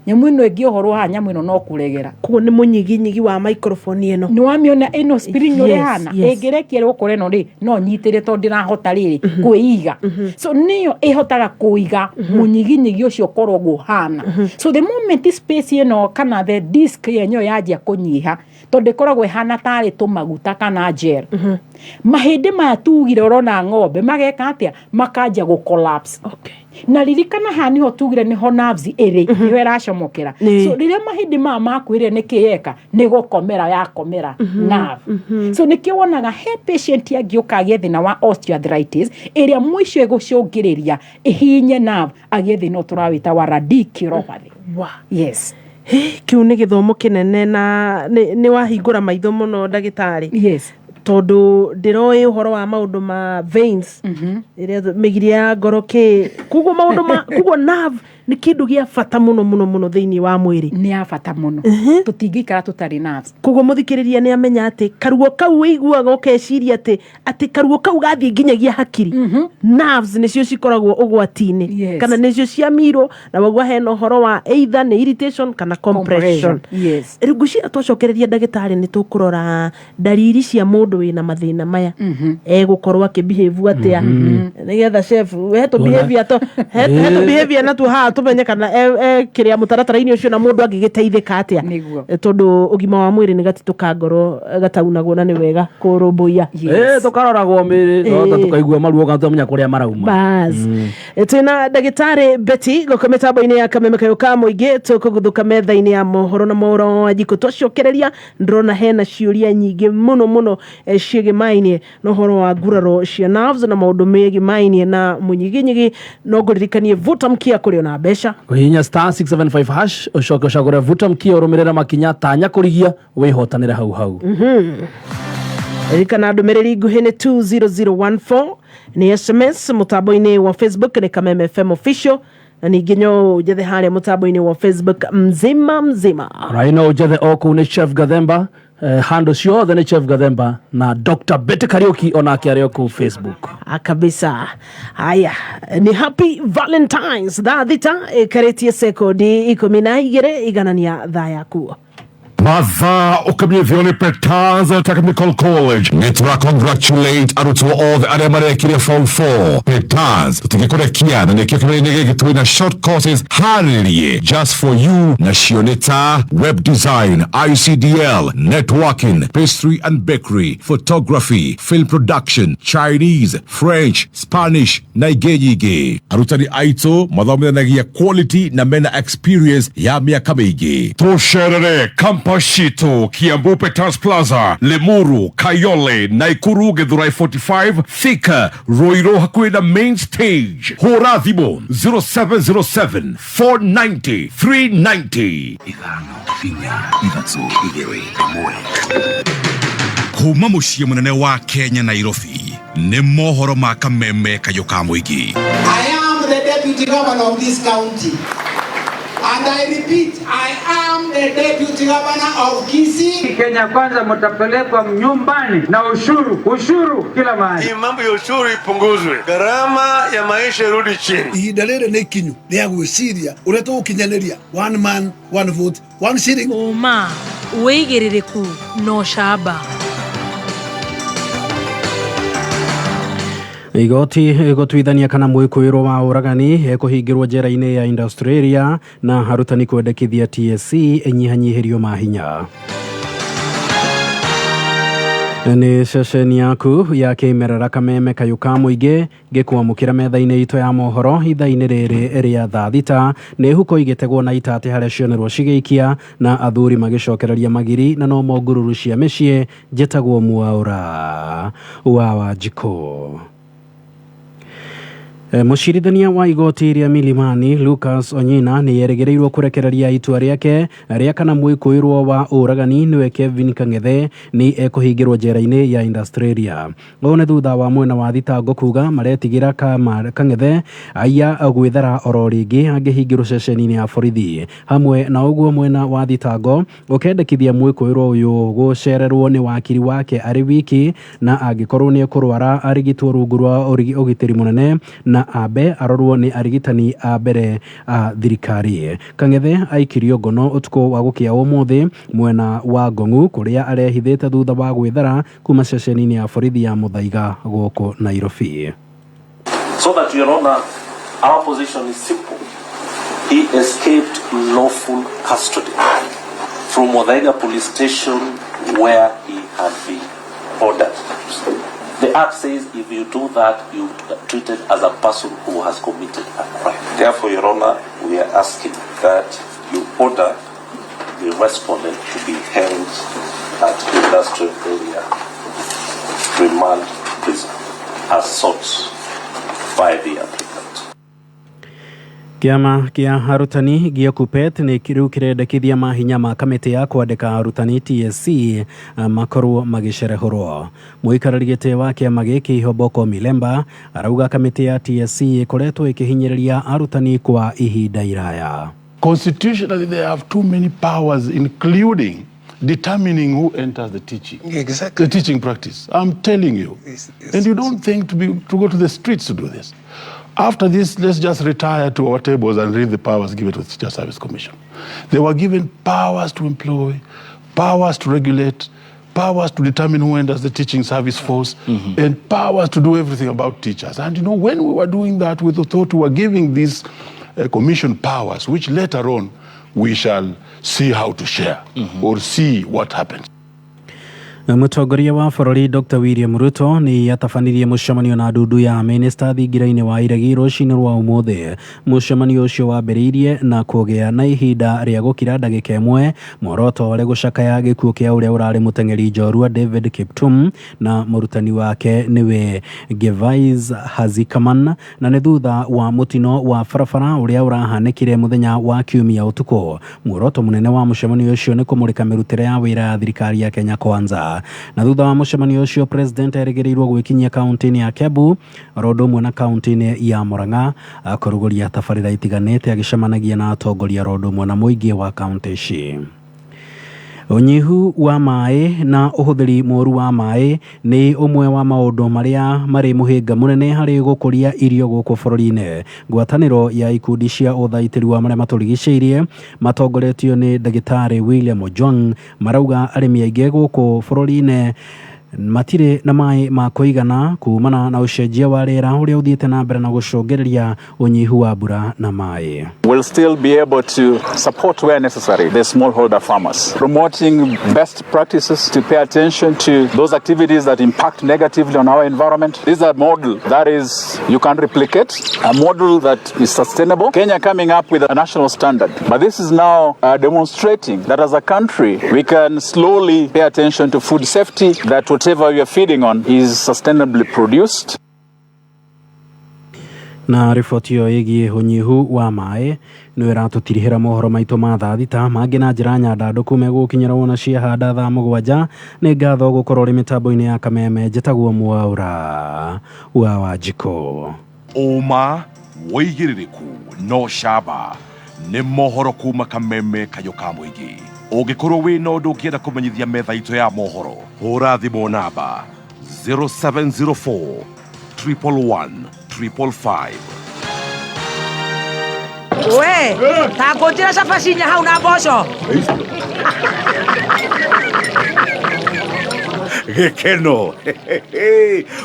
Nyamũ ĩno ĩngĩohorwo haha, nyamũ ĩno no kũregera. Koguo nĩ mũnyiginyigi wa microphone ĩno. Nĩ wamĩona ĩno spring ũrĩa ĩhana? Yes. Ĩngĩrekia rĩgũkora ĩno rĩ, no nyitĩre tondũ ndĩrahota rĩrĩ kwĩiga. So nĩyo ĩhotaga kũiga mũnyiginyigi ũcio ũkoragwo ũhana. So the moment space ĩno kana the disc yenyewe yanjia kũnyiha, tondũ ĩkoragwo ĩhana tarĩ tũmaguta kana gel, mahĩndĩ maya tugire ũrona ng'ombe mageka atĩa? Makanjia gũ collapse. Na ririkana haha niho tugire niho nerves ĩrĩ, nĩho ĩracomokera. So rĩrĩa mahĩndĩ maya makuĩrĩre, nĩ kĩyeka nĩ gũkomera yakomera nerve. So nĩkĩo wonaga he patient angĩũka agĩe thĩna wa osteoarthritis, ĩrĩa mũico ĩgũcũngĩrĩria ĩhinye nerve, agĩe thĩna ũyũ tũrawĩta wa radiculopathy. Yes. Kĩu nĩ gĩthomo kĩnene na nĩ wahingũra maitho mũno, ndagĩtarĩ. Tondũ ndĩroĩ ũhoro wa maũndũ ma veins, ĩrĩa mĩgiria ya ngoro kĩ, koguo maũndũ ma koguo nerve nĩ kĩndũ gĩa bata mũno mũno mũno thĩinĩ wa mwĩrĩ. Nĩ ya bata mũno, tũtingĩikara tũtarĩ nerves. Koguo mũthikĩrĩria nĩ amenya atĩ karuo kau wĩiguaga ũkeciria atĩ karuo kau gathiĩ nginyagia hakiri, nerves nĩcio cikoragwo ũgwati-inĩ, kana nĩcio ciamirwo, na waguo hena ũhoro wa either nĩ irritation kana compression. Rĩu ngwĩciria twacokereria ndagĩtarĩ nĩ tũkũrora ndariri cia mũndũ wĩna mathĩna maya, egũkorwo akĩbehave atĩa, nĩgetha chef he tũ behavior to he tũ behavior natuo haha tũmenye kana kĩrĩa mũtaratara-inĩ ũcio na mũndũ angĩgĩteithĩka atĩa. Tondũ ũgima wa mwĩrĩ nĩ gatitũ ka ngoro gataunagwo na nĩ wega kũrũmbũiya. Tũkaroragwo mĩĩrĩ twahota tũkaigua maruo kana tũkamenya kũrĩa marauma. Bas, twĩna ndagĩtarĩ Betty gũkũ mĩtambo-inĩ ya Kameme Kayũ ka Mũingĩ. Tũkũguthũka metha-inĩ ya mohoro na mohoro wa njikũ. Twacokereria, ndĩrona hena ciũria nyingĩ mũno mũno ciĩgĩmainie na ũhoro wa nguraro cia nerves na maũndũ megimaine na mũnyiginyigi. No ngũririkanie, vuta mkia kũrĩ ona mbeca. Kũhihinya *675# ũcoke ũcagũre vuta mkia, ũrũmĩrĩre makinya tanya kũrigia wĩhotanĩre hau hau. Ririkana ndũmĩrĩri nguhĩ nĩ 20014, nĩ SMS. Mũtambo-inĩ wa Facebook nĩ Kameme FM Official, na ningĩ nyo njethe harĩa mũtambo-inĩ wa Facebook mzima mzima. Rai no ũnjethe o kũu nĩ Chef Gathemba, handũ ciothe nĩ Chef Gathemba, na Dr Betty Kariuki onake arĩ o kũu Facebook. Ah, kabisa. Haya, ni happy Valentines. Thaa 6 ĩkarĩtie sekondi 12, iganania thaa yaku. Mathaa ũkamenyithio nĩ Petaz Technical College. Nĩ tũra congratulate arutwo othe arĩa marekire form 4 Petaz. Tũtingĩkũrekia na nĩkĩo kĩgerio-inĩ gĩkĩ twĩna short courses harĩrie just for you, nacio nĩ ta web design, ICDL, networking, pastry and bakery, photography, film production, Chinese, French, Spanish na ingĩ nyingĩ. Arutani aitũ mathomithanagia quality na mena experience ya mĩaka mĩingĩ. Tũcerere campus citũ Kiambu Peters Plaza, Limuru, Kayole, Naikuru, Githurai 45, Thika, Ruiru hakuhĩ na main stage. Hũra thimũ 0707 490 390. 5 4 3 2 1. Kuma mũciĩ mũnene wa Kenya, Nairobi, nĩ mohoro ma Kameme Kayũ ka Mũingĩ. I am the deputy governor of this county. And I repeat, I am the deputy governor of Kisii. Kenya Kwanza mtapelekwa nyumbani na ushuru, ushuru kila mahali. Hii mambo ya ushuru ipunguzwe, gharama ya maisha irudi chini. Ihinda rĩrĩ nĩ ikinyu rĩa gwĩciria ũrĩa tũgũkinyanĩria one man, one vote, one shilling. Ũma, wĩigĩrĩrĩku na ũcamba. Igoti gũtuithania kana mwĩkũĩrwo wa ũragani ekũhingĩrwo njera-inĩ ya Industrialia, na arutani kwendekithia TSC ĩnyihanyihĩrio mahinya. Nĩ ceceni yaku ya kĩmerera Kameme Kayũ ka Mũingĩ, ngĩkwamũkĩra metha-inĩ itũ ya mohoro ithaa-inĩ rĩrĩ rĩa thaa 6. Nĩ huko igĩtegwo na itatĩ harĩa cionerwo cigĩikia, na athuri magĩcokereria magiri na nomo ngururu cia mĩciĩ. Njĩtagwo Mwaũra wa Wanjikũ. Mũcirithania wa igoti rĩa Milimani Lucas Onyina nĩ erĩgĩrĩirwo kũrekereria itua rĩake rĩa kana mwĩkũĩrwo wa ũragani nĩwe Kevin Kang'ethe nĩ ekũhingĩrwo njera-inĩ ya Industrialia. Ũũ nĩ thutha wa mwena wa thitango kuga maretigĩra Kang'ethe aiya gwĩthara oro rĩngĩ angĩhingĩrwo ceceni-inĩ ya borithi. Hamwe na ũguo, mwena wa thitango ũkendekithia mwĩkũĩrwo ũyũ gũcererwo nĩ wakiri wake arĩ wiki, na angĩkorwo nĩ ekũrwara arigitwo rungu rwa ũgitĩri mũnene na Na ambe arorwo nĩ arigitani a mbere a thirikari. Kang'ethe aikirio ngono ũtukũ wa gũkĩa ũmũthĩ mwena wa Ngong'u kũrĩa arehithĩte thutha wa gwĩthara kuma ceceni-inĩ ya borithi ya Muthaiga gũkũ Nairobi. So that, Your Honor, our position is simple. He escaped lawful custody from Muthaiga Police Station where he had been ordered. The Act says if you do that, you are treated as a person who has committed a crime. Therefore, Your Honor, we are asking that you order the respondent to be held at Industrial Area Remand Prison as sought by the applicant. Kĩama kĩa arutani gĩa KUPPET nĩ rĩu kĩrendekithia mahinya ma kamĩtĩ ya kwandĩka arutani TSC makorwo magĩcerehũrwo. Mũikarĩri gĩtĩ wa kĩama gĩkĩ Ihoboko Milemba arauga kamĩtĩ ya TSC ĩkoretwo ĩkĩhinyĩrĩria arutani kwa ihinda iraya. Constitutionally, they have too many powers, including determining who enters the teaching. Exactly. The teaching practice. I'm telling you. And you don't think to go to the streets to do this. After this, let's just retire to our tables and read the powers given to the Teacher Service Commission. They were given powers to employ, powers to regulate, powers to determine who enters the teaching service force, and powers to do everything about teachers. And when we were doing that, we thought we were giving these commission powers, which later on we shall see how to share or see what happens. Mũtongoria wa bũrũri Dr William Ruto nĩ atabanirie mũcemanio na ndundu ya minista thingira-inĩ wa iregi rũcinĩ rwa ũmũthĩ. Mũcemanio ũcio wambĩrĩirie na kũgĩa na ihinda rĩa gũkira ndagĩka ĩmwe, muoroto warĩ gũcakaya gĩkuũ kĩa ũrĩa ũrarĩ mũteng'eri njorua David Kiptum na mũrutani wake nĩwe Gervais Hazikaman, na nĩ thutha wa mũtino wa barabara ũrĩa ũrahanĩkire mũthenya wa kiumia ũtukũ. Muoroto mũnene wa mũcemanio ũcio nĩ kũmũrĩka mĩrutĩre ya wĩra ya thirikari ya Kenya Kwanza. Na thutha wa mũcemanio ũcio, president erĩgĩrĩirwo gwĩkinyia kaunti-inĩ ya Kiambu oro ũndũ ũmwe na kaunti-inĩ ya Murang'a kũrugũria tabarĩra itiganĩte, agĩcemanagia na atongoria oro ũndũ ũmwe na mũingĩ wa kaunti ici. Ũnyihu wa maĩ na ũhũthĩri mũru wa maĩ nĩ ũmwe wa maũndũ marĩa marĩ mũhĩnga mũnene harĩ gũkũria irio gũkũ bũrũri-inĩ. Ngwatanĩro ya ikundi cia ũthaitĩri wa marĩa matũrigicĩirie matongoretio nĩ ndagĩtarĩ William Ojwang marauga arĩmi aingĩ gũkũ bũrũri-inĩ matirĩ na maĩ ma kũigana kumana na ũcenjia wa rĩera ũrĩa ũthiĩte na mbere na gũcũngĩrĩria ũnyihu wa mbura na maĩ. We'll still be able to support where necessary the smallholder farmers, promoting best practices to pay attention to those activities that impact negatively on our environment. This is a model that is, you can replicate, a model that is sustainable. Kenya coming up with a national standard. But this is now demonstrating that as a country, we can slowly pay attention to food safety, that whatever we are feeding on is sustainably produced. Na riboti ĩyo ĩgiĩ ũnyihu wa maĩ nĩyo ĩratũtirihĩra mohoro maitũ ma thaa 6. Mangĩ na njĩra nyandandũku megũkinyĩra wona ciahanda thaa 7. Nĩ ngatho gũkorwo ũrĩ mĩtambo-inĩ ya Kameme. Njĩtagwo Mwaũra wa Wanjikũ. Ũma, wĩigĩrĩrĩku no camba nĩ mohoro kuma Kameme, kayũ ka mũingĩ. Ũngĩkorwo wĩna ũndũ ũngĩenda kũmenyithia metha itũ ya mohoro, hũra thimũ namba 0704 111 555. We ta ngũnjĩra cabaci inya hau na mboco. Gĩkeno,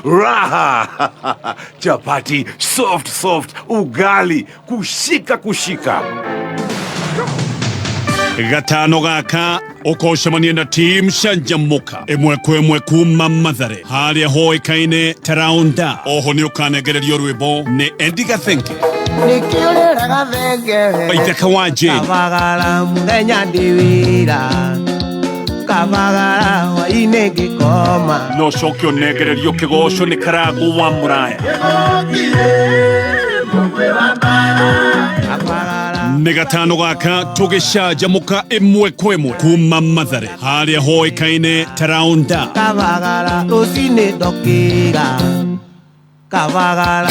raha, chapati soft soft, ugali kushika kushika. Gatano gaka ũkocemania na team Canjamuka ĩmwe kwa ĩmwe kuma Mathare harĩa hoĩkaine ta Raunda. Oho nĩ ũkanengererio rwĩmbo nĩ Eddie Gathenge. Nĩkĩũrĩra gathenge. Waithaka wa Jane. Kabagara mũthenya ndĩ wĩra, kabagara hwainĩ ngĩkoma. No coke ũnengererio kĩgoco nĩ Karangũ wa Mũraya. Nĩ gatano gaka tũgĩcanjamũka ĩmwe kwa ĩmwe kuma Mathare harĩa hoĩkaine ta Raunda. Kabagara rũcinĩ ndokĩra kabagara.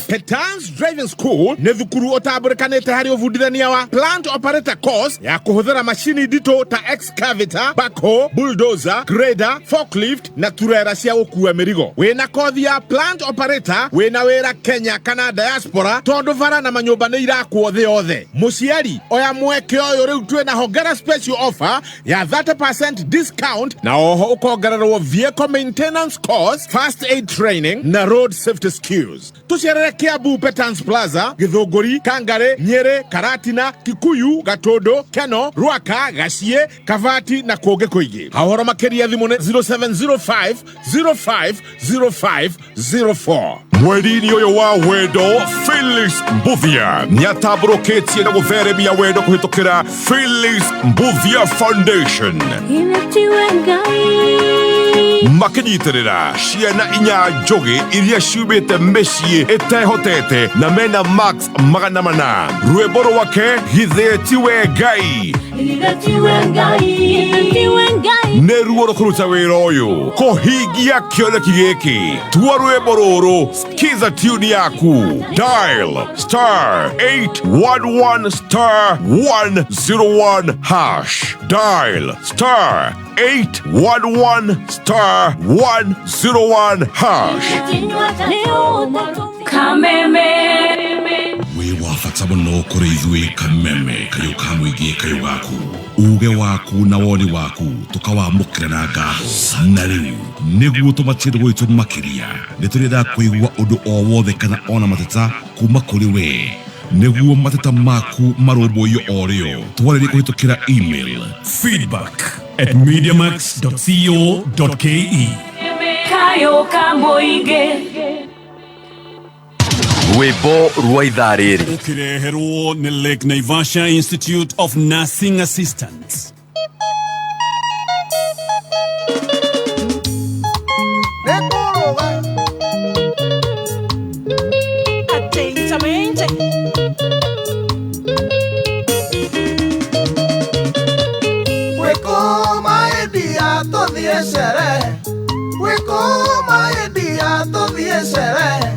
Petans Driving School nĩ thukuru ũtambũrĩkanĩte harĩ ũbundithania wa plant operator course ya kũhũthĩra macini nditũ ta excavator, backhoe, bulldozer, grader, forklift na turera cia gũkua mĩrigo. Wĩna kothi ya plant operator, wĩna wĩra Kenya kana diaspora, tondũ bara na manyũmba nĩ irakwo thĩ yothe. Mũciari, oya mweke ũyũ rĩu twĩna hongera special offer ya 30% discount na oho ũkongererwo vehicle maintenance course, first aid training na road safety skills. Tũcerere Kiambu Petans Plaza, Githũngũri, Kangari, Nyeri, Karatina, Kikuyu, Gatundu, Keno, Ruaka, Gacie, Kavati na kũngĩ kũingĩ. Ha ũhoro makĩria thimũ nĩ 0705 05 0504. Mweri-inĩ ũyũ wa wendo, Felix Mbuthia nĩatambũrũkĩtie na gũtheremia wendo kũhĩtũkĩra Felix Mbuthia Foundation, makĩnyitĩrĩra ciana inya njũgĩ iria ciumĩte mĩciĩ ĩtehotete na mena max 400. Rwĩmbo rwake Githĩ tiwe Ngai nĩ ruo rũkũruta wĩra ũyũ kũhingia kĩoneki gĩkĩ. Tua rwĩmbo rũrũ, skiza tune yaku, dial star 811 star 101 hash, dial star 811 star 101 hash. Kameme. Wĩ wa bata mũno kũrĩ ithuĩ Kameme kayũ ka mũingĩ kayũ gaku, uge waku na woni waku tũkawamũkĩra na ngatho. Na rĩu nĩguo tũmatie ndũgũ itũ makĩria, nĩ tũrĩendaga kũigua ũndũ o wothe kana ona mateta kuma kũrĩ we, nĩguo mateta maku marũmbũiyo o rĩo. Twarĩrie kũhĩtũkĩra email feedback@mediamax.co.ke. Kayo ka mũingĩ. Rwĩmbo rwa ithaa rĩrĩ ũkĩreherwo nĩ Lake Naivasha Institute of Nursing Assistants. Atentamente. Wĩkũma ĩndia tũthiĩ cerehe, wĩkũma ĩndia tũthiĩ cerehe,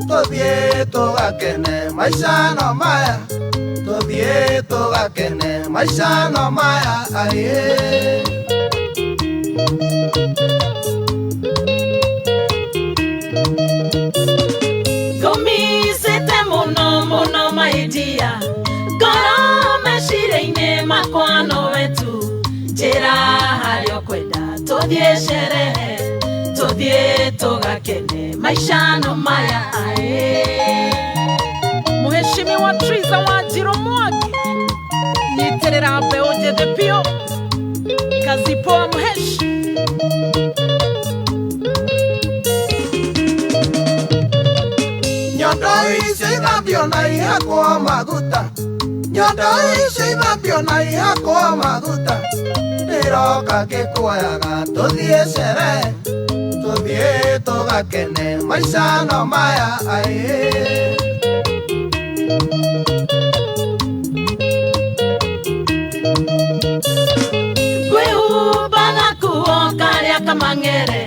tũthiĩ tũgakene maica no maya, tũthiĩ tũgakene maica no maya aye. Ngũmicĩte mũno mũno maidia, ngoro meciria-inĩ makwa nowe tu, njĩra harĩa ũkwenda tũthiĩ cerehe, tũthiĩ tũgakene maica no maya ae. Mheshimiwa Triza wa Njiro Mwangi, nyitĩrĩra mbeũ njĩthĩ biũ, kazi poa mheshi. Nyondo icio ithambio na ihakwo maguta, nyondo icio ithambio na ihakwo maguta, ndĩroka ngĩkuoyaga tũthiĩ cerehe, tũthiĩ tũgakene maica no maya aye. Ngwĩhumba gakuo karĩa kamang'ere,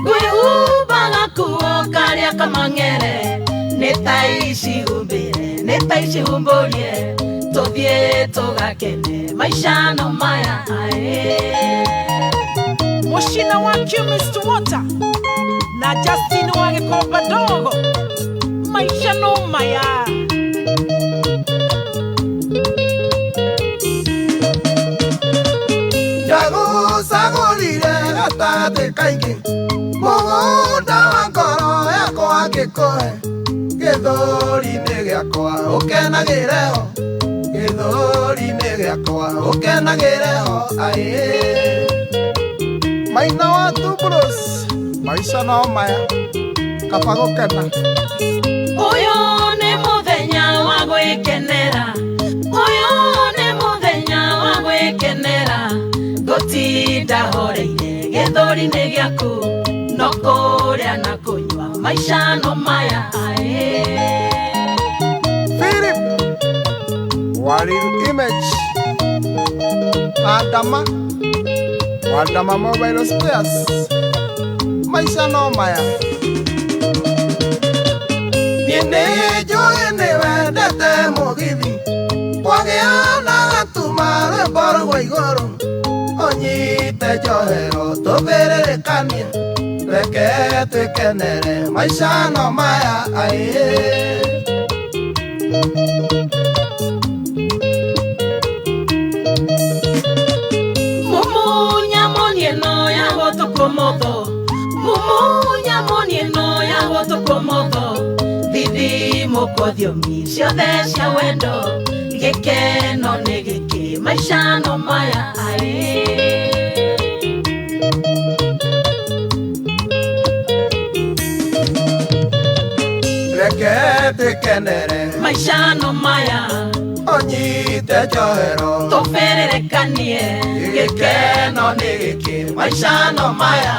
ngwĩhumba gakuo karĩa kamang'ere, nĩ ta ici humbĩre, nĩ ta ici humbũrie, tũthiĩ tũgakene maica no maya ae. Mushina wa Chemist Water na Justin wa Gĩkomba Ndogo, maica no maya. Ndagũcagũrire gatagatĩ kaingĩ, mũgũnda wa ngoro yakwa ngĩkũhe, gĩthũri-inĩ gĩakwa ũkenagĩre ho, gĩthũri-inĩ gĩakwa ũkenagĩre ho aye. Maina wa Tubros, maica no maya, kaba gũkena. Ũyũ nĩ mũthenya wa gwĩkenera, ũyũ nĩ mũthenya wa gwĩkenera, ngũtinda horeire gĩthũri-inĩ gĩaku, no kũrĩa na kũnyua maica no maya ae. Philip Waril Image, Adama Wadama Mobile Spares, maica no maya. Niĩ Nĩ njũĩ nĩ wendete mũgithi kwagĩa na gatuma rwĩmbo rwa igũrũ ũnyite njohero tũbĩrĩrĩkanie reke twĩkenere maica no maya aĩ. Mumunya monie no ya gotokomotho, mumunya monie no ya gotokomotho, thithimo kwa thiomi ciothe cia wendo, gĩkeno nĩ gĩkĩ maica no maya aĩ. Reke twĩkenere maica no maya, ũnyite njohero tũbĩrĩrĩkanie, gĩkeno nĩ gĩkĩ maica no maya,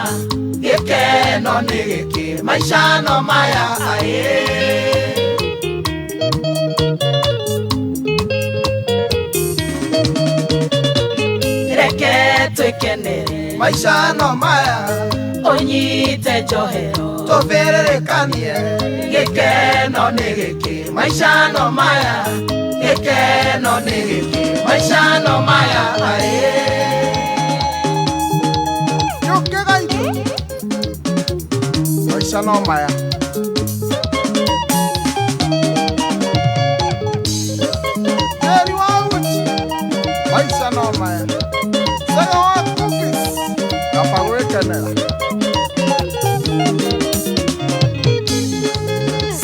gĩkeno nĩ gĩkĩ maica no maya aĩ. Reke twĩkenere maica no maya, ũnyite njohero tũbĩrĩrĩkanie, gĩkeno nĩ gĩkĩ maica no maya, gĩkeno nĩ gĩkĩ maica no maya aĩ. Yũke gaitũ maica no maya. Njeri wa uchi maica no maya, Sega wa cookies kaba gwĩkenera,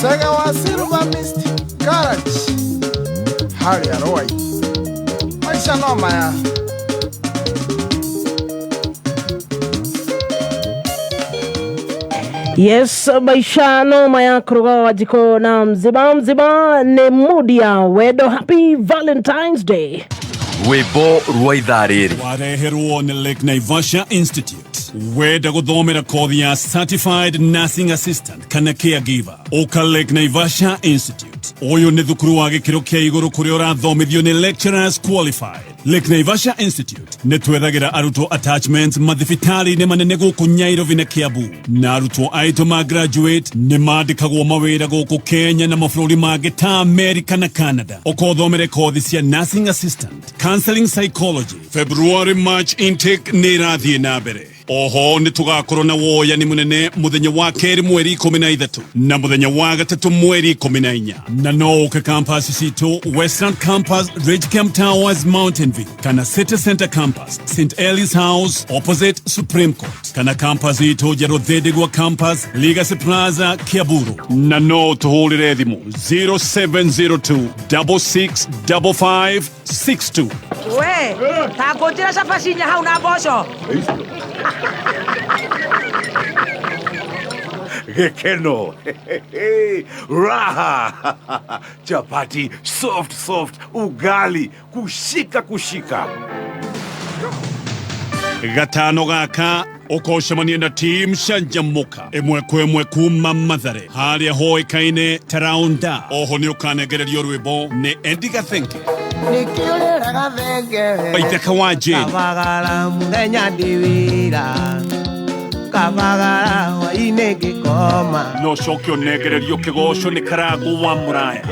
Sega wa Silver Mist Garage harĩa Rwai maica no maya. Yes, maisha no maya kuruga Wanjikũ na mzima mzima nĩ mood ya wendo. Happy Valentine's Day. Rwĩmbo rwa ithaa rĩrĩ wareherwo nĩ Lake Naivasha Institute. Wenda gũthomera kothi ya Certified Nursing Assistant kana Caregiver, ũka Lake Naivasha Institute. Ũyũ nĩ thukuru wa gĩkĩro kĩa igũrũ kũrĩa ũrathomithio nĩ lecturers qualified. Lake Naivasha Institute nĩ twethagĩra arutwo attachments mathibitarĩ-inĩ manene gũkũ Nairobi na Kiambu, na arutwo aitũ ma graduate nĩ mandĩkagwo mawĩra gũkũ Kenya na mabũrũri mangĩ ta America na Canada. Ũkothomere kothi cia nursing assistant, counseling psychology. February March intake nĩ ĩrathiĩ na mbere. Oho nĩ tũgakorwo na woyani mũnene mũthenya wa kerĩ mweri 13 na mũthenya wa gatatũ mweri 14, na no ũke campus citũ Western Campus, Ridgecamp Towers, Mountain View, kana City Center Campus, St Eli's House opposite Supreme Court, kana campus itũ njerũ Thindigua Campus, Legacy Plaza, Kiaburu, na no tũhũrĩre thimũ 0702 6655 62. We, ta ngũnjĩra cabaci inya hau na mboco. Gĩkeno raha chapati soft soft, ugali kushika kushika. Gatano gaka ũkocemania na team canjamũka ĩmwe kwa ĩmwe kuma Mathare harĩa hoĩkaine ta Raunda. Oho nĩ ũkanengererio rwĩmbo nĩ Eddie Gathenge, Nĩkĩũrĩra gathenge Waithaka wa Jane, Kabagara mũthenya ndĩ wĩra, kabagara hwainĩ ngĩkoma. No coke ũnengererio kĩgoco nĩ Karangũ wa Mũraya.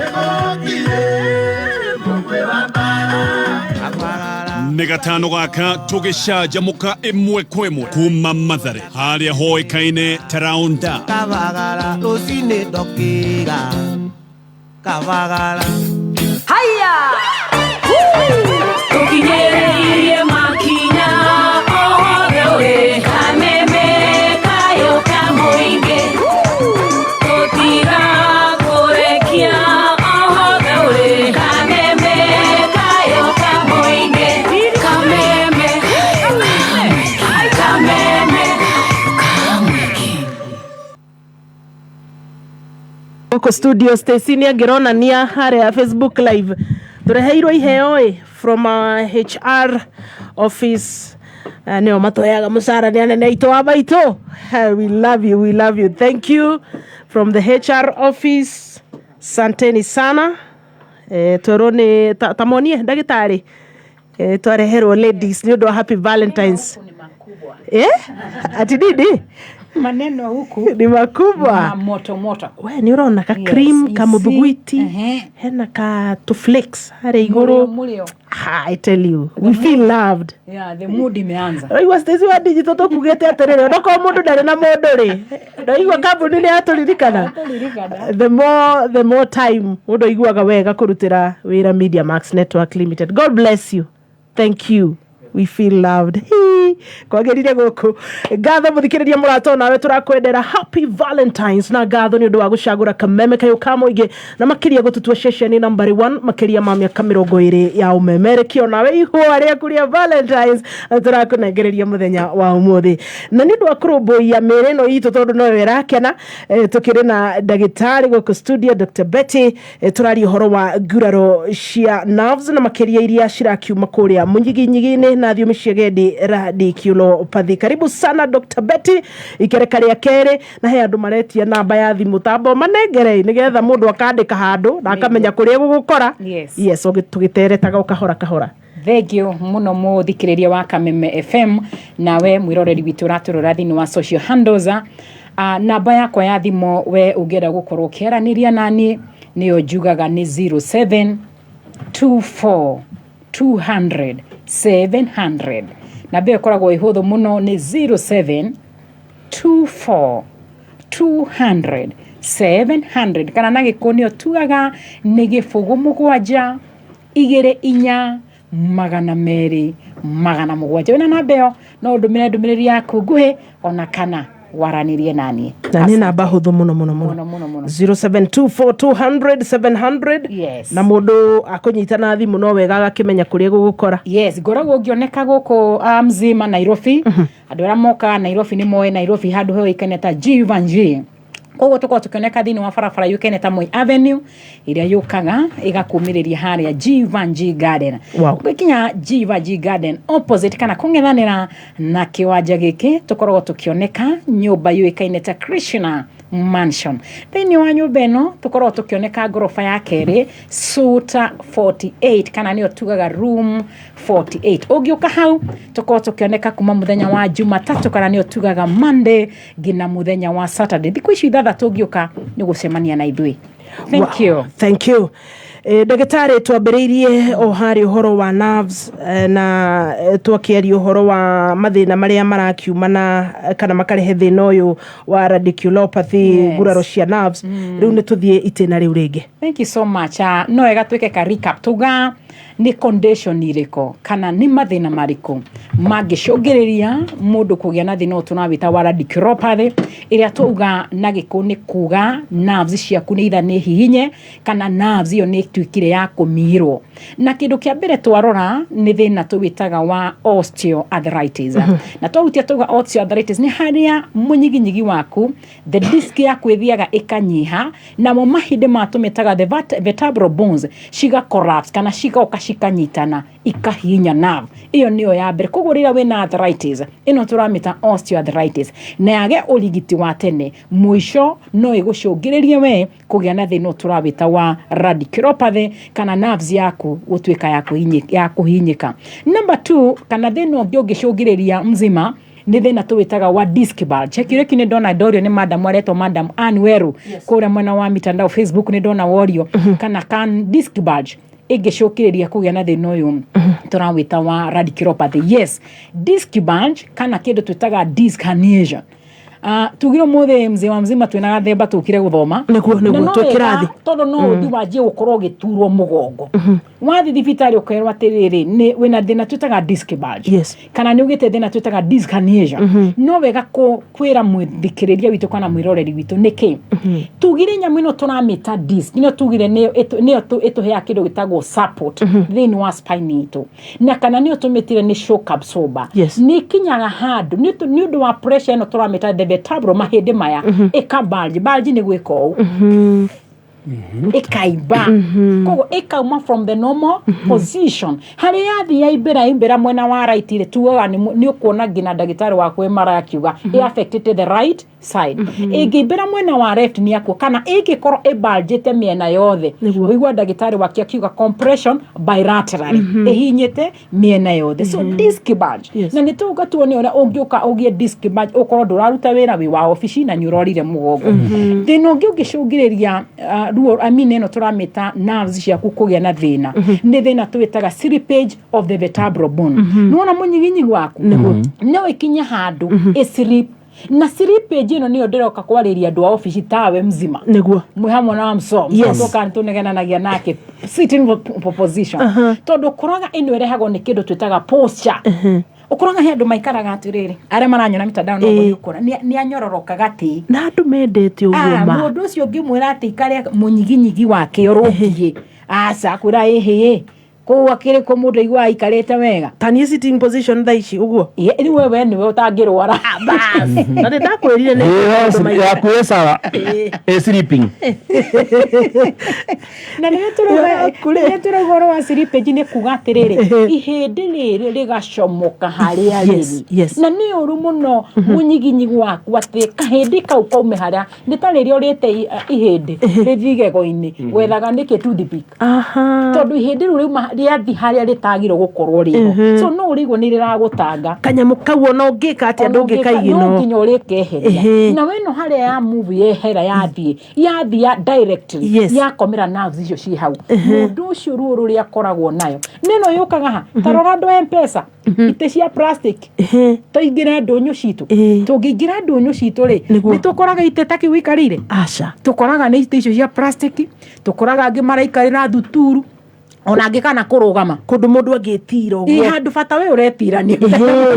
Nĩ gatano gaka tũgĩcanjamũka ĩmwe kwa ĩmwe kuma Mathare harĩa hoĩkaine ta Raunda. Kabagara rũcinĩ ndokĩra, kabagara. Haya! Tũkinyĩrĩirie makinya othe ũrĩ kameme kayo ka mũingĩ, tũtigakũrekia othe ũrĩ kameme kayo ka mũingĩ, kameme kameme. Gũkũ studio Stacy nĩ angĩronania harĩa Facebook live tũreheirwo iheo ĩ from our HR office. Nĩo matũheaga mũcara nĩ anene aitũ a maitũ. We love you, we love you, thank you from the HR office, santeni sana. Twerwo nĩ ta monie ndagĩtarĩ, twareherwo ladies nĩ ũndũ wa happy Valentines. Ati nini? Maneno huku Ni makubwa. Ma moto moto. We nĩ ũrona ka Yes, cream you ka see. mũthuguiti Ehe. hena ka tũ flakes harĩa igũrũ. Mũrĩo. Ah, I tell you, we feel loved. Yeah, the mood imeanza. Raigua Stacy wa digital tũkugĩte atĩrĩrĩ, onokorwo mũndũ ndarĩ na mũndũ rĩ, ndaigua kambuni nĩ yatũririkana. The more time mũndũ aiguaga wega kũrutĩra wĩra Media Max Network Limited. God bless you. Thank you. We feel loved. Hii, kwagĩrire gũkũ. Ngatho mũthikĩrĩria mũrata nawe tũrakwendera happy Valentines na ngatho nĩ ũndũ wa gũcagũra kameme kayũ ka mũingĩ na makĩria gũtũtua ceceni nambari 1 makĩria ma mĩaka 20 ya ũmemerekio nawe ihũa rĩaku rĩa Valentines tũrakũnengereria mũthenya wa ũmũthĩ na nĩ ũndũ wa kũrũmbũiya mĩĩrĩ ĩno itũ tondũ noyo ĩrakena, tũkĩrĩ na ndagĩtarĩ gũkũ studio Dr. Betty, tũraria ũhoro wa nguraro cia nerves na makĩria iria cirakiuma kũrĩa mũnyiginyigi-inĩ na thiomi cia gendi radiculopathy. Karibu sana Dr. Betty, ikereka rĩa kerĩ na he andũ maretia namba ya thimũ tamba manengere nĩgetha mũndũ akandĩka handũ na akamenya kũrĩa gũgũkora. Yes. Yes, tũgĩteretaga o kahora kahora. Thank you muno muthikiriria wa Kameme FM nawe mwiroreri witũ ũratũrora thĩinĩ wa social handles. Namba yakwa ya thimũ we ũngĩenda gũkorwo ũkĩaranĩria naniĩ nĩyo njugaga nĩ 0724 200 700. Namba ĩyo ĩkoragwo ĩhũthũ mũno nĩ 0724 200 700 kana na gĩkũ nĩyo tugaga nĩ 0 7 2 4 200 700. Wĩna namba ĩyo no ũndũmĩre ndũmĩrĩri yaku nguhĩ ona kana waranĩrie naniĩ. Na nĩ namba hũthũ mũno mũno mũno. Mũno mũno mũno. 0724 200 700. Yes. Na mũndũ akũnyita na thimũ no wega agakĩmenya kũrĩa gũgũkora. Yes, ngoragwo ngĩoneka gũkũ mzima Nairobi. Andũ arĩa mokaga Nairobi nĩ moĩ Nairobi handũ hoĩkaine ta Jeevanjee, koguo tũkoragwo tũkĩoneka thĩinĩ wa barabara yũkaine ta Moi Avenue ĩrĩa yũkaga ĩgakumĩrĩria harĩa Jeevanjee Garden. Gwĩkinya Jeevanjee Garden opposite kana kũng'ethanĩra na kĩwanja gĩkĩ tũkoragwo tũkĩoneka nyũmba yũĩkaine ta Krishna Mansion. Thĩinĩ wa nyũmba ĩno tũkoragwo tũkĩoneka ngoroba ya kerĩ suite 48 kana nĩyo tugaga room 48. Ũngĩũka hau tũkoragwo tũkĩoneka kuma mũthenya wa Jumatatũ kana nĩyo tugaga Monday nginya mũthenya wa Saturday. Thikũ ici ithathatũ ũngĩũka nĩ gũcemania na ithuĩ. Thank you. Thank you. Ndagĩtarĩ, twambĩrĩirie o harĩ ũhoro wa nerves, na twakĩaria ũhoro wa mathĩna marĩa marakiumana, kana makarehe thĩna ũyũ wa radiculopathy, nguraro cia nerves. Rĩu nĩ tũthiĩ itĩna rĩu rĩngĩ. Thank you so much. No wega twĩke ka recap tuga nĩ condition irĩkũ kana nĩ mathĩna marĩkũ mangĩcũngĩrĩria mũndũ kũgĩa na thĩna ũyũ tũrawĩta wa radiculopathy ĩrĩa twauga na gĩkũ nĩ kuga nerves ciaku nĩ either nĩ hihinye kana nerves ĩyo nĩ ĩtuĩkire ya kũmirwo. Na kĩndũ kĩa mbere twarora nĩ thĩna tũwĩtaga wa osteoarthritis. Na twahutia tauga osteoarthritis nĩ harĩa mũnyiginyigi waku, the disc yaku ĩthiaga ĩkanyiha namo mahĩndĩ ma tũmĩtaga the vertebral bones ciga collapse kana cigoka cikanyitana ikahihinya nerve ĩyo nĩyo ya mbere. Koguo rĩrĩa wĩna arthritis ĩno tũramĩta osteoarthritis na yage ũrigiti wa tene, mũico no ĩgũcũngĩrĩrie we kũgĩa na thĩna ũyũ tũrawĩta wa radiculopathy kana nerves yaku gũtuĩka ya kũhinyĩka. Number 2, kana thĩna ũngĩ ũngĩcũngĩrĩria mzima nĩ thĩna tũwĩtaga wa disc bulge. Kĩrĩa nĩ ndona ndorio nĩ madam aretwo madam Ann Weru kũrĩa mwena wa mitandao Facebook, nĩ ndona worio kana can disc bulge ĩngĩcũkĩrĩria kũgĩa na thĩna ũyũ tũrawĩta wa radiculopathy. Yes, disc bulge kana kĩndũ twĩtaga disc herniation. Tugire ũmũthĩ mzee wa mzima twĩna gathemba tũkire gũthoma. Nĩguo, Na no twĩ wega, kĩrathi. Tondũ no ũthiĩ wanjie gũkorwo ũgĩturwo mũgongo wathiĩ thibitarĩ ũkerwo atĩrĩrĩ nĩ wĩna thĩna twĩtaga disc bulge kana nĩ ũgĩte thĩna twĩtaga disc herniation. No wega kwĩra mũthikĩrĩria witũ kana mwĩroreri witũ nĩkĩ tugire nyamũ ĩno tũramĩta disc nĩyo tugire nĩyo ĩtũheaga kĩndũ gĩtagwo support thĩinĩ wa spine itũ na kana nĩyo tũmĩtire nĩ shock absorber. Nĩ ikinyaga handũ nĩ ũndũ wa pressure ĩno tũramĩta the vertebral mahĩndĩ maya ĩka bulge. Bulge nĩ gwĩka ũũ, ĩkaimba, koguo ĩkauma from the normal position harĩa yathiĩ yaimbĩra imbĩra mwena wa right rĩ tugaga nĩ ũkuona nginya ndagĩtarĩ waku MRI akiuga ĩ affected the right side. Ĩngĩimbĩra mwena wa left nĩ akua, kana ĩngĩkorwo ĩbanjĩte mĩena yothe, ũigua ndagĩtarĩ wake akiuga compression bilaterally, ĩhinyĩte mĩena yothe. So disc bulge, na nĩ tũgũka tuone ũrĩa ũngĩũka ũgĩe disc bulge ũkorwo ndũraruta wĩra wĩ wa obici na nĩ ũrorire mũgongo. Thĩna ũngĩ ũngĩcũngĩrĩria ruo, I mean ĩno tũramĩta nerves ciaku kũgĩa na thĩna, nĩ thĩna twĩtaga slippage of the vertebral bone. Nĩwona mũnyiginyigi waku no ĩkinye handũ ĩslip, na slippage ĩno nĩyo ndĩroka kwarĩria andũ a obici tawe mzima. Mwĩ hamwe na mso. Tũka tũnegenanagia nake sitting position, tondũ ũkoraga ĩno ĩrehagwo nĩ kĩndũ twĩtaga posture. Ũkoraga he andũ maikaraga atĩrĩrĩ, arĩa maranyona mitandao no nĩ ũkora nĩ anyororoka gatĩ. Na andũ mendete ũguo. Ma. Mũndũ ũcio ũngĩmwĩra atĩ ikare mũnyiginyigi wake ũrũngiĩ, aca kwĩra ĩhĩ kũu akĩrĩ kũ mũndũ aiguaga aikarĩte wega. Ta niĩ sitting position thaa ici ũguo. Rĩu wewe nĩwe ũtangĩrwara. Na nĩ ndakwĩrire nĩ maũndũ maingĩ. Yaku ĩ sawa, ĩ sleeping. Na rĩrĩa tũrauga ũhoro wa slippage, nĩ kuga atĩrĩrĩ, ihĩndĩ rĩrĩ rĩgacomoka harĩa rĩrĩ, na nĩ ũru mũno mũnyiginyigi waku atĩ kahĩndĩ kau kaume harĩa nĩ ta rĩrĩa ũrĩte ihĩndĩ rĩthiĩ igego-inĩ wethaga nĩkĩ toothpick, tondũ ihĩndĩ rĩu rĩuma rĩathi harĩa rĩtagĩrwo gũkorwo rĩho, so no ũrĩigua nĩ rĩragũtanga. Kanyamũ kau ona ũngĩka atĩa ndũngĩkaigino. No nginya ũrĩkeheria. Na weno harĩa ya move yehera, yathiĩ yathiĩ ya directly yakomera nerves icio ciĩ hau, mũndũ ũcio ruo rũrĩa akoragwo nayo nĩno yũkaga ha. Ta rora andũ a Mpesa, itĩ cia plastic. Tũingĩre ndũnyũ citũ, tũngĩingĩra ndũnyũ citũ rĩ, nĩ tũkoraga itĩ ta kĩu ũikarĩire? Aca. Tũkoraga nĩ itĩ icio cia plastic, tũkoraga angĩ maraikarĩra thuturu, ona angĩ kana kũrũgama. Kũndũ mũndũ angĩtira Ĩ, ũguo. Handũ bata we ũretirania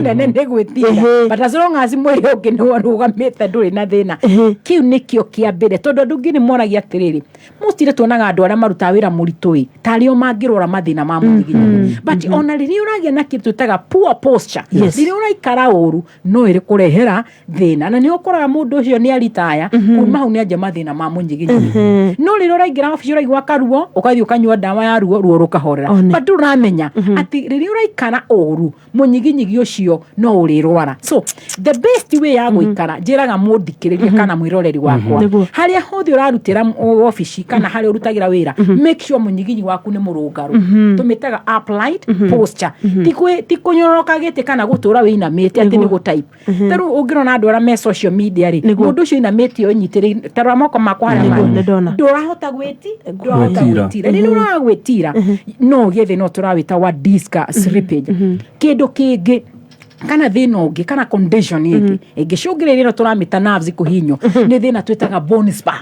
nene nĩ gwĩtira, but as long as mwĩrĩ ũngĩ nĩ ũrũgamĩte, ndũrĩ na thĩna. Kĩu nĩkĩo kĩa mbere, tondũ andũ angĩ nĩ moragia atĩrĩrĩ, mostly tuonaga andũ arĩa marutaga wĩra mũritũ ĩ tarĩ o mangĩrwara mathĩna ma mũnyiginyigi, but ona rĩrĩa ũragĩa na kĩndũ twĩtaga poor posture, rĩrĩa ũraikara ũru, no ĩrĩ kũrehera thĩna, na nĩ ũkoraga mũndũ ũcio nĩ aritaya, kuma hau nĩ anjia mathĩna ma mũnyiginyigi. No rĩrĩa ũraingĩra obici ũraigua karuo, ũgathiĩ ũkanyua ndawa ya ruo, ruo rũkahorera, but ndũramenya atĩ rĩrĩa ũraikara ũru, mũnyiginyigi ũcio no ũrĩrwara. So the best way ya gũikara, njĩraga mũthikĩrĩria kana mwĩroreri wakwa, harĩa hothe ũrarutĩra obici kana harĩa ũrutagĩra wĩra, make sure mũnyiginyi waku nĩ mũrũngaru. Tũmĩtaga upright posture. Ti kũnyororoka gĩtĩ kana gũtũra wĩinamĩte atĩ nĩ gũtype. Ta rĩu ũngĩrona andũ arĩa me social media rĩ, mũndũ ũcio inamĩte ũnyitĩrĩire, ta rora moko makwa harĩa Nĩguo, marĩ. nĩndona. Ndũrahota gwĩti ndũrahota Gwĩtira. gwĩtira. Rĩrĩa ũraga gwĩtira, no ũgĩe thĩna ũyũ tũrawĩta wa disc slippage. Kĩndũ kĩngĩ kana thĩna ũngĩ kana condition ĩngĩ ĩngĩcũngĩrĩria ĩno tũramĩta nerves kũhinywo nĩ thĩna twĩtaga bone spur.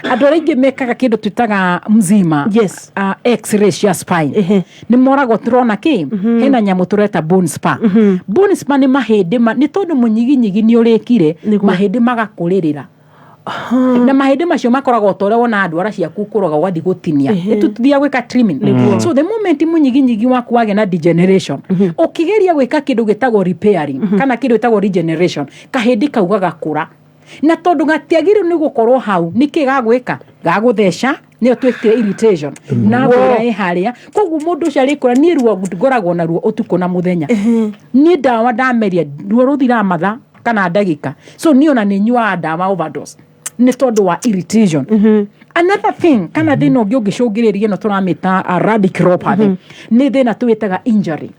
Andũ arĩa aingĩ mekaga kĩndũ twĩtaga mzima x-ray cia spine nĩ moragwo tũrona kĩ hena nyamũ tũreta bone spur. Bone spur nĩ mahĩndĩ nĩ tondũ mũnyiginyigi nĩ ũrĩkire, mahĩndĩ magakũrĩrĩra, na mahĩndĩ macio makoragwo ta ũrĩa wona ndwara ciaku kũroga ũgathiĩ gũtinia, nĩtũthiaga gwĩka trimming. So the moment mũnyiginyigi waku wagĩa na degeneration, ũkĩgeria gwĩka kĩndũ gĩtagwo repairing kana kĩndũ gĩtagwo regeneration, kahĩndĩ kau gagakũra, na tondũ gatiagĩrĩirwo nĩ gũkorwo hau, nĩkĩ gagwĩka? Gagũtheca, nĩyo twĩtire irritation na ngwĩra ĩ harĩa. Koguo mũndũ ũcio arĩkũra, niĩ ruo ngoragwo naruo ũtukũ na mũthenya. Niĩ ndawa ndameria, ruo rũthiraga mathaa kana ndagĩka. So niĩ ona nĩ nyuaga ndawa overdose nĩ tondũ wa irritation. Another thing kana thĩna ũngĩ ũngĩcũngĩrĩria ĩno tũramĩta radiculopathy nĩ thĩna tũwĩtaga injury.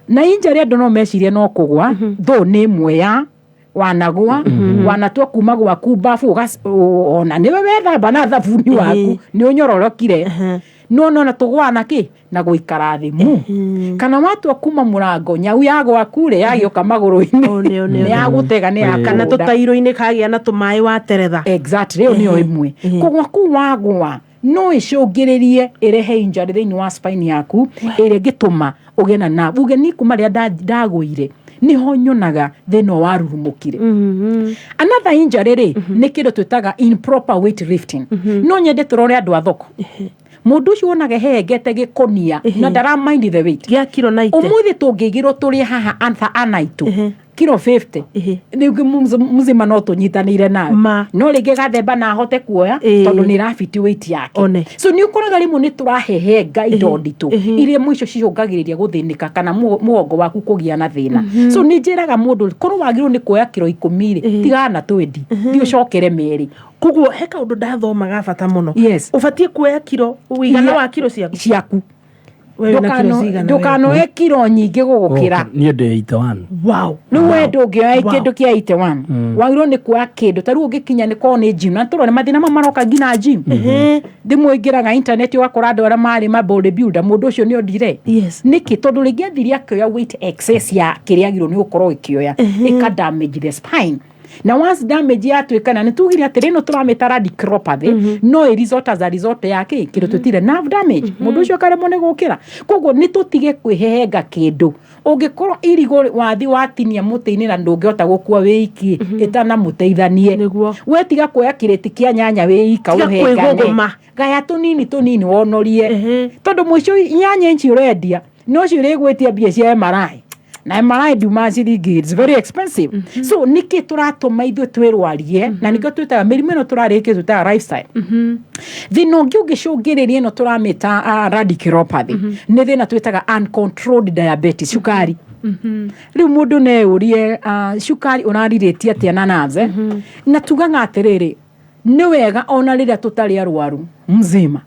Na injury andũ no mecirie no kũgwa, though nĩ ĩmwe ya wanagwa, wanatua kuma gwaku babu, ona nĩwe wethamba na thabuni waku nĩ ũnyororokire, no nona tũgwaga na kĩ na gũikara thĩ mu, kana watua kuma mũrango, nyau ya gwaku rĩ yagĩũka magũrũ-inĩ, nĩ yagũtega, nĩ Kana yakũrũnda. Tũtairũ-inĩ kagĩa na tũmaĩ wateretha. Exactly, ĩyo nĩyo ĩmwe. Kũgwa kũu wagwa no ĩcũngĩrĩrie ĩrehe injury thĩinĩ wa spine yaku, ĩrĩa ĩngĩtũma ũgĩe na nerve uge ni kuma rĩrĩa ndagũire nĩho nyonaga thĩna warurumũkire. Another injury rĩ, nĩ kĩndũ twĩtaga improper weight lifting. No nyende tũrore andũ a thoko, mũndũ ũcio wonaga hehengete gĩkũnia na ndara mind the weight gĩa kiro 90. Ũmũthĩ tũngĩigĩrwo tũrĩ haha antha anaitũ. Kiro 50 rĩngĩ mzima no tũnyitanĩire nawe, no rĩngĩ gathemba na ahote kuoya tondũ nĩ ĩrabiti weight yake. So nĩ ũkoraga rĩmwe nĩ tũrahehenga indo nditũ iria mũico cicũngagĩrĩria gũthĩnĩka kana mũgongo waku kũgĩa na thĩna. So nĩ njĩraga mũndũ, korwo wagĩrĩirwo nĩ kuoya kiro 10 rĩ, tigana na 20, thiĩ ũcokere merĩ. Koguo he kaũndũ ndathoma ga bata mũno. Yes. Ũbatiĩ kuoya kiro ũigana wa kiro ciaku. Ciaku. We wĩna kiro cigana? Ndũkanoe kiro nyingĩ gũgũkĩra. Niĩ ndĩ 81. Wow. Rĩu we ndũngĩoya kĩndũ kĩa 81, wagĩrĩirwo nĩ kuoya kĩndũ ta rĩu ũngĩkinya nĩ korwo nĩ gym, na tũrone mathĩna mau maroka nginya gym. Thimũ ĩingĩraga internet, ũgakora andũ arĩa marĩ ma bodybuilder, mũndũ ũcio nĩ ondire. Nĩkĩ? Tondũ rĩngĩ athire akĩoya weight excess ya kĩrĩa agĩrĩirwo nĩ gũkorwo ĩkĩoya, ĩka damage the spine. Na once damage yatuĩkana, nĩ tugire atĩrĩ, ĩno tũramĩta radiculopathy, no ĩ result as a result ya kĩ kĩndũ twĩtire nerve damage, mũndũ ũcio akaremwo nĩ gũkĩra. Koguo nĩ tũtige kwĩhehenga kĩndũ. Ũngĩkorwo irigũ wathi watinia mũtĩ-inĩ na ndũngĩhota gũkua wĩiki, ĩtana mũteithanie. We tiga kuoya kĩrĩti kĩa nyanya wĩika, Tiga ũhengane. Kwĩgũgũma. Gaya tũnini tũnini wonorie, tondũ mũico nyanya ici ũrendia no cio ũrĩgwĩtia mbia cia MRI, na MRI nduma ciringi, it's very expensive. So nĩkĩ tũratũma ithuĩ twĩrwarie? Na nĩkĩo twĩtaga mĩrimũ ĩno tũrarĩkia, twĩtaga lifestyle. Thĩna ũngĩ ũngĩcũngĩrĩria ĩno tũramĩta radiculopathy nĩ thĩna twĩtaga uncontrolled diabetes, cukari. Rĩu mũndũ neyũrie, cukari ũrarirĩtie atĩa na nerves, eh? Na tugaga atĩrĩrĩ, nĩ wega ona rĩrĩa tũtarĩ arwaru mzima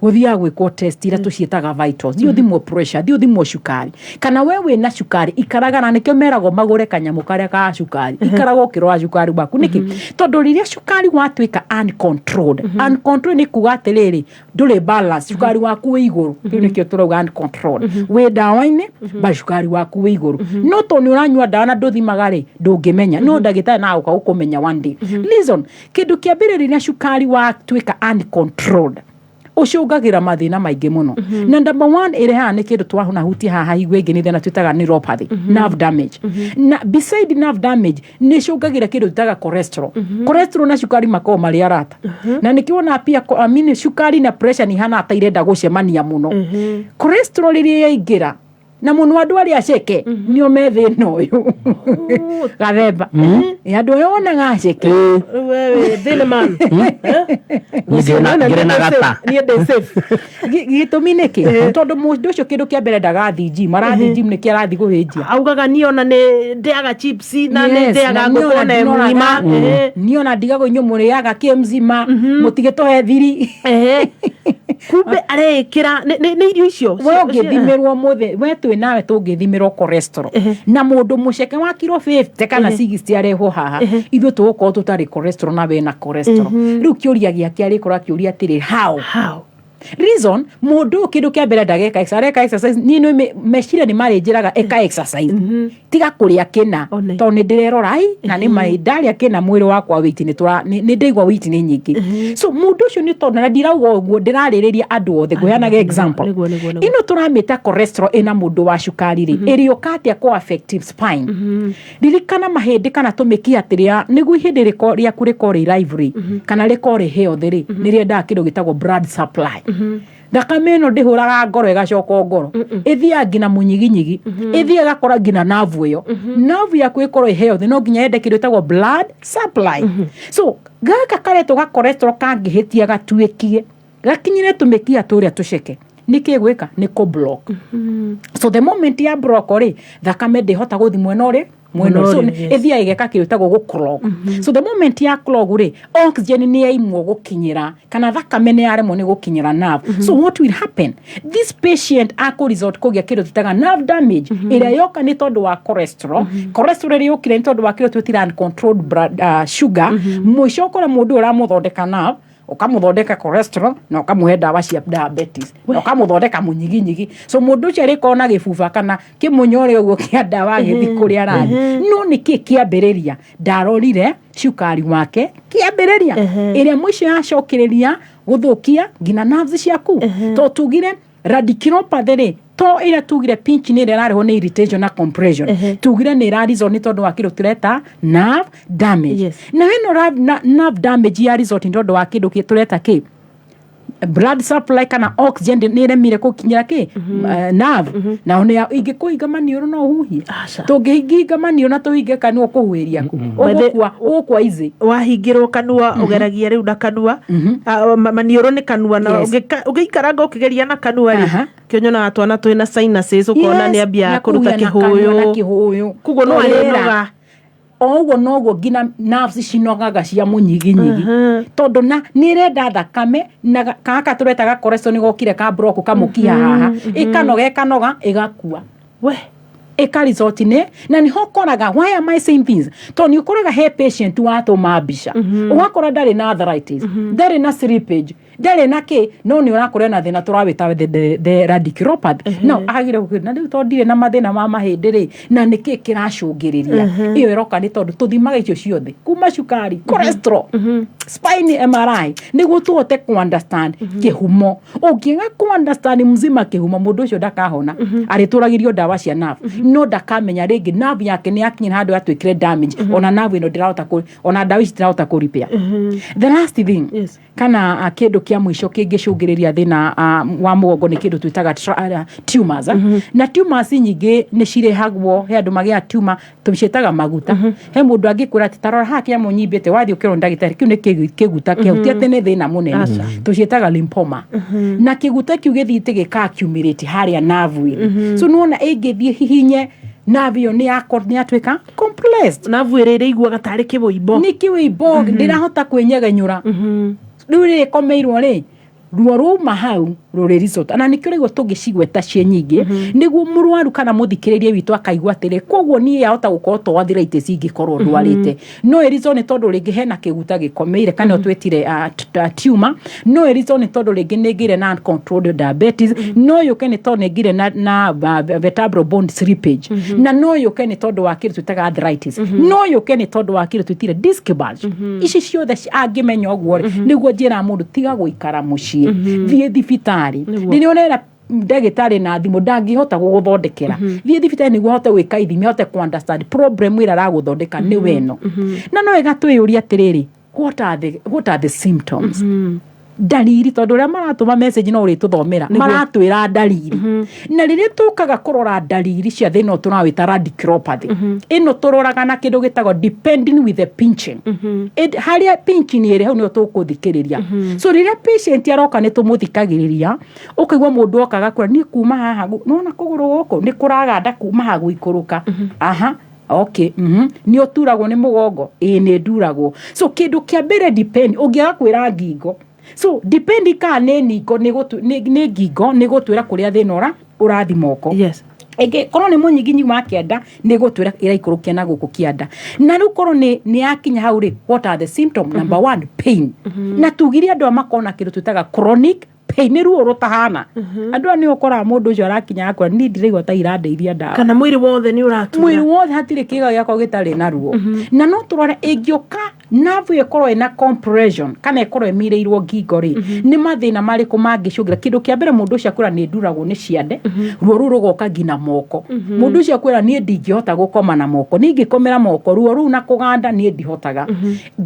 gũthiaga gwĩkwo test iria tũciĩtaga vitals. Thiĩ ũthimwo pressure, thiĩ ũthimwo cukari. Kana we wĩna cukari, ikaraga na nĩkĩo meragwo magũre kanyamũ karĩa ka cukari, ikaraga ũkĩrora cukari waku. Nĩkĩ? Tondũ rĩrĩa cukari watuĩka uncontrolled, uncontrolled nĩ kuga atĩrĩrĩ, ndũrĩ balance, cukari waku wĩ igũrũ. Kĩu nĩkĩo tũrauga uncontrolled. Wĩ ndawa-inĩ, but cukari waku wĩ igũrũ, no tondũ nĩ ũranyua ndawa na ndũthimaga rĩ, ndũngĩmenya, no ndagĩtarĩ no agũka gũkũmenya one day. Listen, kĩndũ kĩa mbere, rĩrĩa cukari watuĩka uncontrolled, ũcũngagĩra mathĩna maingĩ mũno. Na number one ĩrehaga nĩ kĩndũ twahunahutia haha hingo ĩngĩ, nĩ thĩna twĩtaga neuropathy, nerve damage. Na beside nerve damage, nĩ ĩcũngagĩra kĩndũ twĩtaga cholesterol. Cholesterol na cukari makoragwo marĩ arata, na nĩkĩo wona pia I mean, cukari na pressure nĩ ihana ta irenda gũcemania mũno. Cholesterol rĩrĩa yaingĩra, na mũno andũ arĩa aceke nĩo me thĩna ũyũ, gathemba. Ĩ, andũ arĩa wonaga aceke. Thĩna man. Ngĩrĩ na gata. Niĩ ndĩ safe. Gĩtũmi nĩkĩ? Tondũ mũndũ ũcio kĩndũ kĩa mbere ndagathi gym, arathi gym nĩkĩ? Arathi kũhĩnjia. Augaga niĩ ona nĩ ndĩaga chips na nĩ ndĩaga ngũkũ na ng'ima. Niĩ ona ndigagwo inyuĩ mũrĩaga kĩ mzima, mũtigĩtũhe thiri. Kumbe areĩkĩra nĩ irio icio. We ũngĩthimĩrwo mũthĩ, we twĩ nawe tũngĩthimĩrwo cholesterol na mũndũ mũceke wa kiro 50 kana 60 arehwo haha, ithuĩ tũgũkorwo tũtarĩ cholesterol na wena cholesterol. Rĩu kĩũria gĩake arĩkorwo akĩũria atĩrĩ, how? Reason, mũndũ ũyũ kĩndũ kĩa mbere ndageka areka exercise. Niĩ nĩ meciria nĩ marĩnjĩraga eka exercise, tiga kũrĩa kĩna, tondũ nĩ ndĩrerora ai na nĩ mai ndarĩa kĩna, mwĩrĩ wakwa weight nĩ tũra nĩ ndĩigua weight nĩ nyingĩ. So mũndũ ũcio nĩ tondũ, na ndirauga ũguo, ndĩrarĩrĩria andũ othe, ngũheanaga example. Ĩno tũramĩta cholesterol ĩna mũndũ wa cukari rĩ, ĩrĩũka atĩa kũ affect spine? Ririkana mahĩndĩ kana tũmĩkiha tĩrĩa nĩguo ihĩndĩ rĩaku rĩkorwo rĩ live rĩ, kana rĩkorwo rĩ healthy rĩ, nĩ rĩendaga kĩndũ gĩtagwo blood supply. Thakame ĩno ndĩhũraga ngoro ĩgacoka o ngoro, ĩthiaga nginya mũnyiginyigi, ĩthiaga ĩgakora nginya nerve ĩyo. Nerve yaku ĩkorwo ĩ healthy, no nginya yende kĩndũ gĩtagwo blood supply. So gaka karetwo ga cholesterol kangĩhĩtia gatuĩkie gakinyĩre tũmĩkiha tũrĩa tũceke, nĩkĩ gwĩka? Nĩ kũ block. So the moment ya block rĩ, thakame ndĩhota gũthi mwena ũrĩ mwena ũrĩ. So ĩthiaga ĩgeka kĩndũ gĩtagwo gũ clog. So the moment ya clog rĩ, oxygen nĩ yaimwo gũkinyĩra, kana thakame nĩ yaremwo nĩ gũkinyĩra nerve. So what will happen? This patient akũ result kũgĩa kĩndũ twĩtaga nerve damage, ĩrĩa yoka nĩ tondũ wa cholesterol. Cholesterol ĩrĩa yũkire nĩ tondũ wa kĩndũ twĩtire uncontrolled blood, sugar. Mũico ũkore mũndũ ũyũ ũramũthondeka nerve, ũkamũthondeka cholesterol, na ũkamũhe ndawa cia diabetes, na ũkamũthondeka mũnyiginyigi. So mũndũ ũcio arĩkorwo na gĩbuba kana kĩmũnyore ũguo kĩa ndawa agĩthiĩ kũrĩa arathiĩ. No nĩkĩ kĩambĩrĩria? Ndarorire cukari wake kĩambĩrĩria, ĩrĩa mũico yacokereria gũthũkia nginya nerves ciaku. To tugire radiculopathy rĩ, to ĩrĩa tugire pinch nĩ ĩrĩa ĩrarehwo nĩ irritation na compression, tugire nĩ ĩra result nĩ tondũ wa kĩndũ tũreta nerve damage. Na ĩno nerve damage ya result nĩ tondũ wa kĩndũ tũreta kĩ Blood supply kana oxygen nĩ ĩremire gũkinyĩra kĩ nerve. Nao nĩ ingĩkũhinga maniũrũ no ũhuhie? Tũngĩhinga maniũrũ na tũhinge kanua, ũkũhuhĩria kũ? Ũgũkua, ũgũkua easy. Wahingĩrwo kanua, ũgeragia rĩu na kanua. Ah, maniũrũ nĩ kanua na ũngĩikaranga ũkĩgeria na kanua rĩ, kĩo nyonaga twana twĩna sinuses, ũkona nĩ ambia kũruta nĩakuhia na kanua na kĩhũyũ. Kĩhũyũ. Koguo no Rĩera. arĩnoga. O ũguo noguo nginya nerves cinogaga cia mũnyiginyigi, tondũ na nĩ ĩrenda thakame na gaka tũretaga cholesterol nĩ gokire ka block kamũkiha haha, ĩkanoga, ĩkanoga, ĩgakua. We. Ĩka result nĩ na nĩho ũkoraga, why am I saying this? Tondũ nĩ ũkoraga he patient watũma mbica, ũgakora ndarĩ na arthritis, ndarĩ na slippage, ndarĩ na kĩ, no nĩ ũrakora na thĩna tũrawĩta the radiculopathy. No agire gũkĩra na rĩu tondũ ndirĩ na mathĩna ma mahĩndĩ rĩ, na nĩkĩ kĩracũngĩrĩria? Ĩyo ĩroka nĩ tondũ tũthimaga icio ciothe kuma cukari, cholesterol, spine MRI, nĩguo tũhote ku understand kĩhumo. Ũngĩaga ku understand mzima kĩhumo, mũndũ ũcio ndakahona. Arĩtũragĩrio ndawa cia nerve, no ndakamenya rĩngĩ nerve yake nĩ yakinyĩra handũ yatuĩkire damage. Ona nerve ĩno ndĩrahota ona ndawa ici itirahota kũ repair. The last thing, kana kĩndũ kĩa mũico kĩngĩcũngĩrĩria thĩna wa mũgongo nĩ kĩndũ twĩtaga tumors. Na tumors nyingĩ nĩ cirehagwo, he andũ magĩaga tumor tũciĩtaga maguta. He mũndũ angĩkwĩra atĩ tarora haha kĩamũ nyimbĩte, wathiĩ ũkĩrwo nĩ ndagĩtarĩ kĩu nĩ kĩguta kĩau, ti atĩ nĩ thĩna mũnene. Tũciĩtaga lymphoma, na kĩguta kĩu gĩthiĩte gĩka accumulate harĩa nerve ĩrĩ. So nĩwona ĩngĩthiĩ hihinye nerve ĩyo, nĩ nĩ yatuĩka compressed. Nerve ĩrĩa ĩrĩiguaga tarĩ kĩwĩimbo. Nĩ kĩwĩimbo, ndĩrahota kwĩnyegenyũra. Rĩu rĩrĩ ĩkomeirwo rĩ, ruo ruma hau rũrĩ result, na nĩkĩo rĩguo tũngĩcigweta ciĩ nyingĩ, nĩguo mũrwaru kana mũthikĩrĩria witũ akaigua atĩrĩ, koguo niĩ yahota gũkorwo to arthritis ingĩkorwo ndwarĩte, no ĩrizo nĩ tondũ rĩngĩ hena kĩguta gĩkomeire, kana twĩtire tumor, no ĩrizo nĩ tondũ rĩngĩ nĩ ngĩire na uncontrolled diabetes, no yũke nĩ tondũ nĩ ngĩire na vertebral bone slippage, na no yũke nĩ tondũ wa kĩndũ twĩtaga arthritis, no yũke nĩ tondũ wa kĩndũ twĩtire disc bulge. Ici ciothe angĩmenya ũguo rĩ, nĩguo njĩra mũndũ tiga gũikara mũciĩ, thiĩ thibitarĩ. Rĩrĩa ũrera ndagĩtarĩ na thimũ ndangĩhota gũgũthondekera, thiĩ thibitarĩ nĩguo ahote gwĩka ithimi, ahote ku understand problem ĩrĩa aragũthondeka nĩ weno. Na no wega twĩyũrie atĩrĩrĩ, what are the symptoms, ndariri? Tondũ ũrĩa maratũma message no ũrĩtũthomera, maratwĩra ndariri. Na rĩrĩa tũkaga kũrora ndariri cia thĩna ũyũ tũrawĩta radiculopathy ĩno, tũroraga na kĩndũ gĩtagwo depending with the pinching. Harĩa pinching ĩrĩ, hau nĩho tũkũthikĩrĩria. So rĩrĩa patient aroka, nĩ tũmũthikagĩrĩria. Ũkaigua mũndũ oka agakwĩra, niĩ kuma haha nona kũgũrũ gũkũ nĩ kũraganda kuma haha gũikũrũka. Aha, okay, nĩ ũturagwo nĩ mũgongo? Ĩĩ, nĩ nduragwo. So kĩndũ kĩa mbere, depend ũngĩaga kwĩra ngingo, so depend kana nĩ ningo, nĩ ngingo, nĩ gũtwĩra kũrĩa thĩna ũra ũrathi moko. Ĩngĩ korwo nĩ mũnyiginyi wa kĩanda, nĩ gũtwĩra ĩraikũrũkia na gũkũ kĩanda. Na rĩu korwo nĩ yakinya hau rĩ, what are the symptom? Number one, pain. Na tugire andũ aya makorwo na kĩndũ twĩtaga chronic pain, nĩ ruo rũtahana. Andũ aya nĩ ũkoraga mũndũ ũcio arakinya akwa, niĩ ndiraigua ta irandeithia ndawa. Kana mwĩrĩ wothe nĩ ũratura. Mwĩrĩ wothe hatirĩ kĩga gĩakwa gĩtarĩ na ruo. Na no tũrore ĩngĩũka nerve ĩyo ĩkorwo ĩna compression kana ĩkorwo ĩmirĩirwo ngingo rĩ, nĩ mathĩna marĩkũ mangĩcũngĩra? Kĩndũ kĩa mbere, mũndũ ũcio akwĩra nĩ nduragwo nĩ ciande, ruo rũu rũgoka nginya moko. Mũndũ ũcio akwĩra, niĩ ndingĩhota gũkoma na moko, niĩ ingĩkomera moko ruo rũu na kũganda niĩ ndihotaga.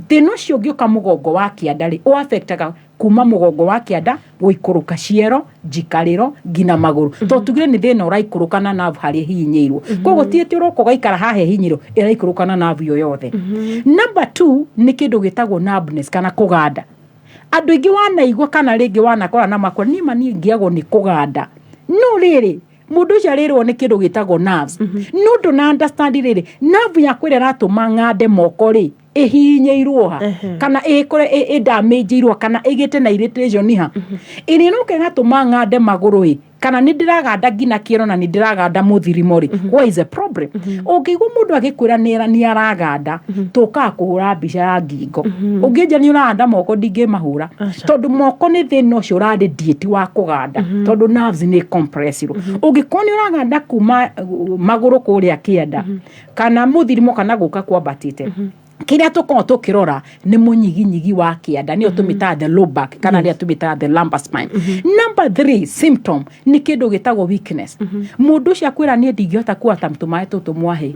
Thĩna ũcio ũngĩũka mũgongo wa kĩanda rĩ, ũafectaga kuma mũgongo wa kĩanda gũikũrũka ciero, njikarĩro, nginya magũrũ, tondũ tugire nĩ thĩna ũraikũrũka na nerve harĩa ĩhihinyĩirwo. Koguo ti atĩ ũroka ũgaikara haha ĩhinyĩirwo, ĩraikũrũka na nerve ĩyo yothe. Number two nĩ kĩndũ gĩtagwo numbness kana kũganda. Andũ aingĩ wanaigua kana rĩngĩ wanakora na makora, niĩ ma niĩ ngĩagwo nĩ kũganda. No rĩrĩ, mũndũ ũcio arĩrwo nĩ kĩndũ gĩtagwo nerves, no ndũna understand rĩrĩ, nerve yakwa ĩrĩa ĩratũma ng'ande moko rĩ, ĩhihinyĩirwo ha, kana ĩkore ĩdamĩnjĩirwo, kana ĩgĩte na irritation ha, ĩrĩa ĩroka ĩgatũma ng'ande magũrũ ĩ, kana nĩ ndĩraganda nginya kĩero na nĩ ndĩraganda mũthirimo rĩ, what is the problem? Ũngĩigua mũndũ agĩkwĩra nĩ araganda, tũkaga kũhũra mbica ya ngingo. Ũngĩnjĩra nĩ ũraganda moko, ndingĩmahũra, tondũ moko nĩ thĩna ũcio ũraradiate wa kũganda, tondũ nerves nĩ compressirwo. Ũngĩkorwo nĩ ũraganda kuma magũrũ kũrĩa kĩanda kana mũthirimo kana gũka kwambatĩte. Kĩrĩa tũkoragwo tũkĩrora nĩ mũnyiginyigi wa kĩanda, nĩyo tũmĩtaga the low back, kana rĩrĩa tũmĩtaga the lumbar spine. Number three symptom nĩ kĩndũ gĩtagwo weakness. Mũndũ ũcio akwĩra, "Niĩ ndingĩhota kuota tũmaĩ tũtũ mwahe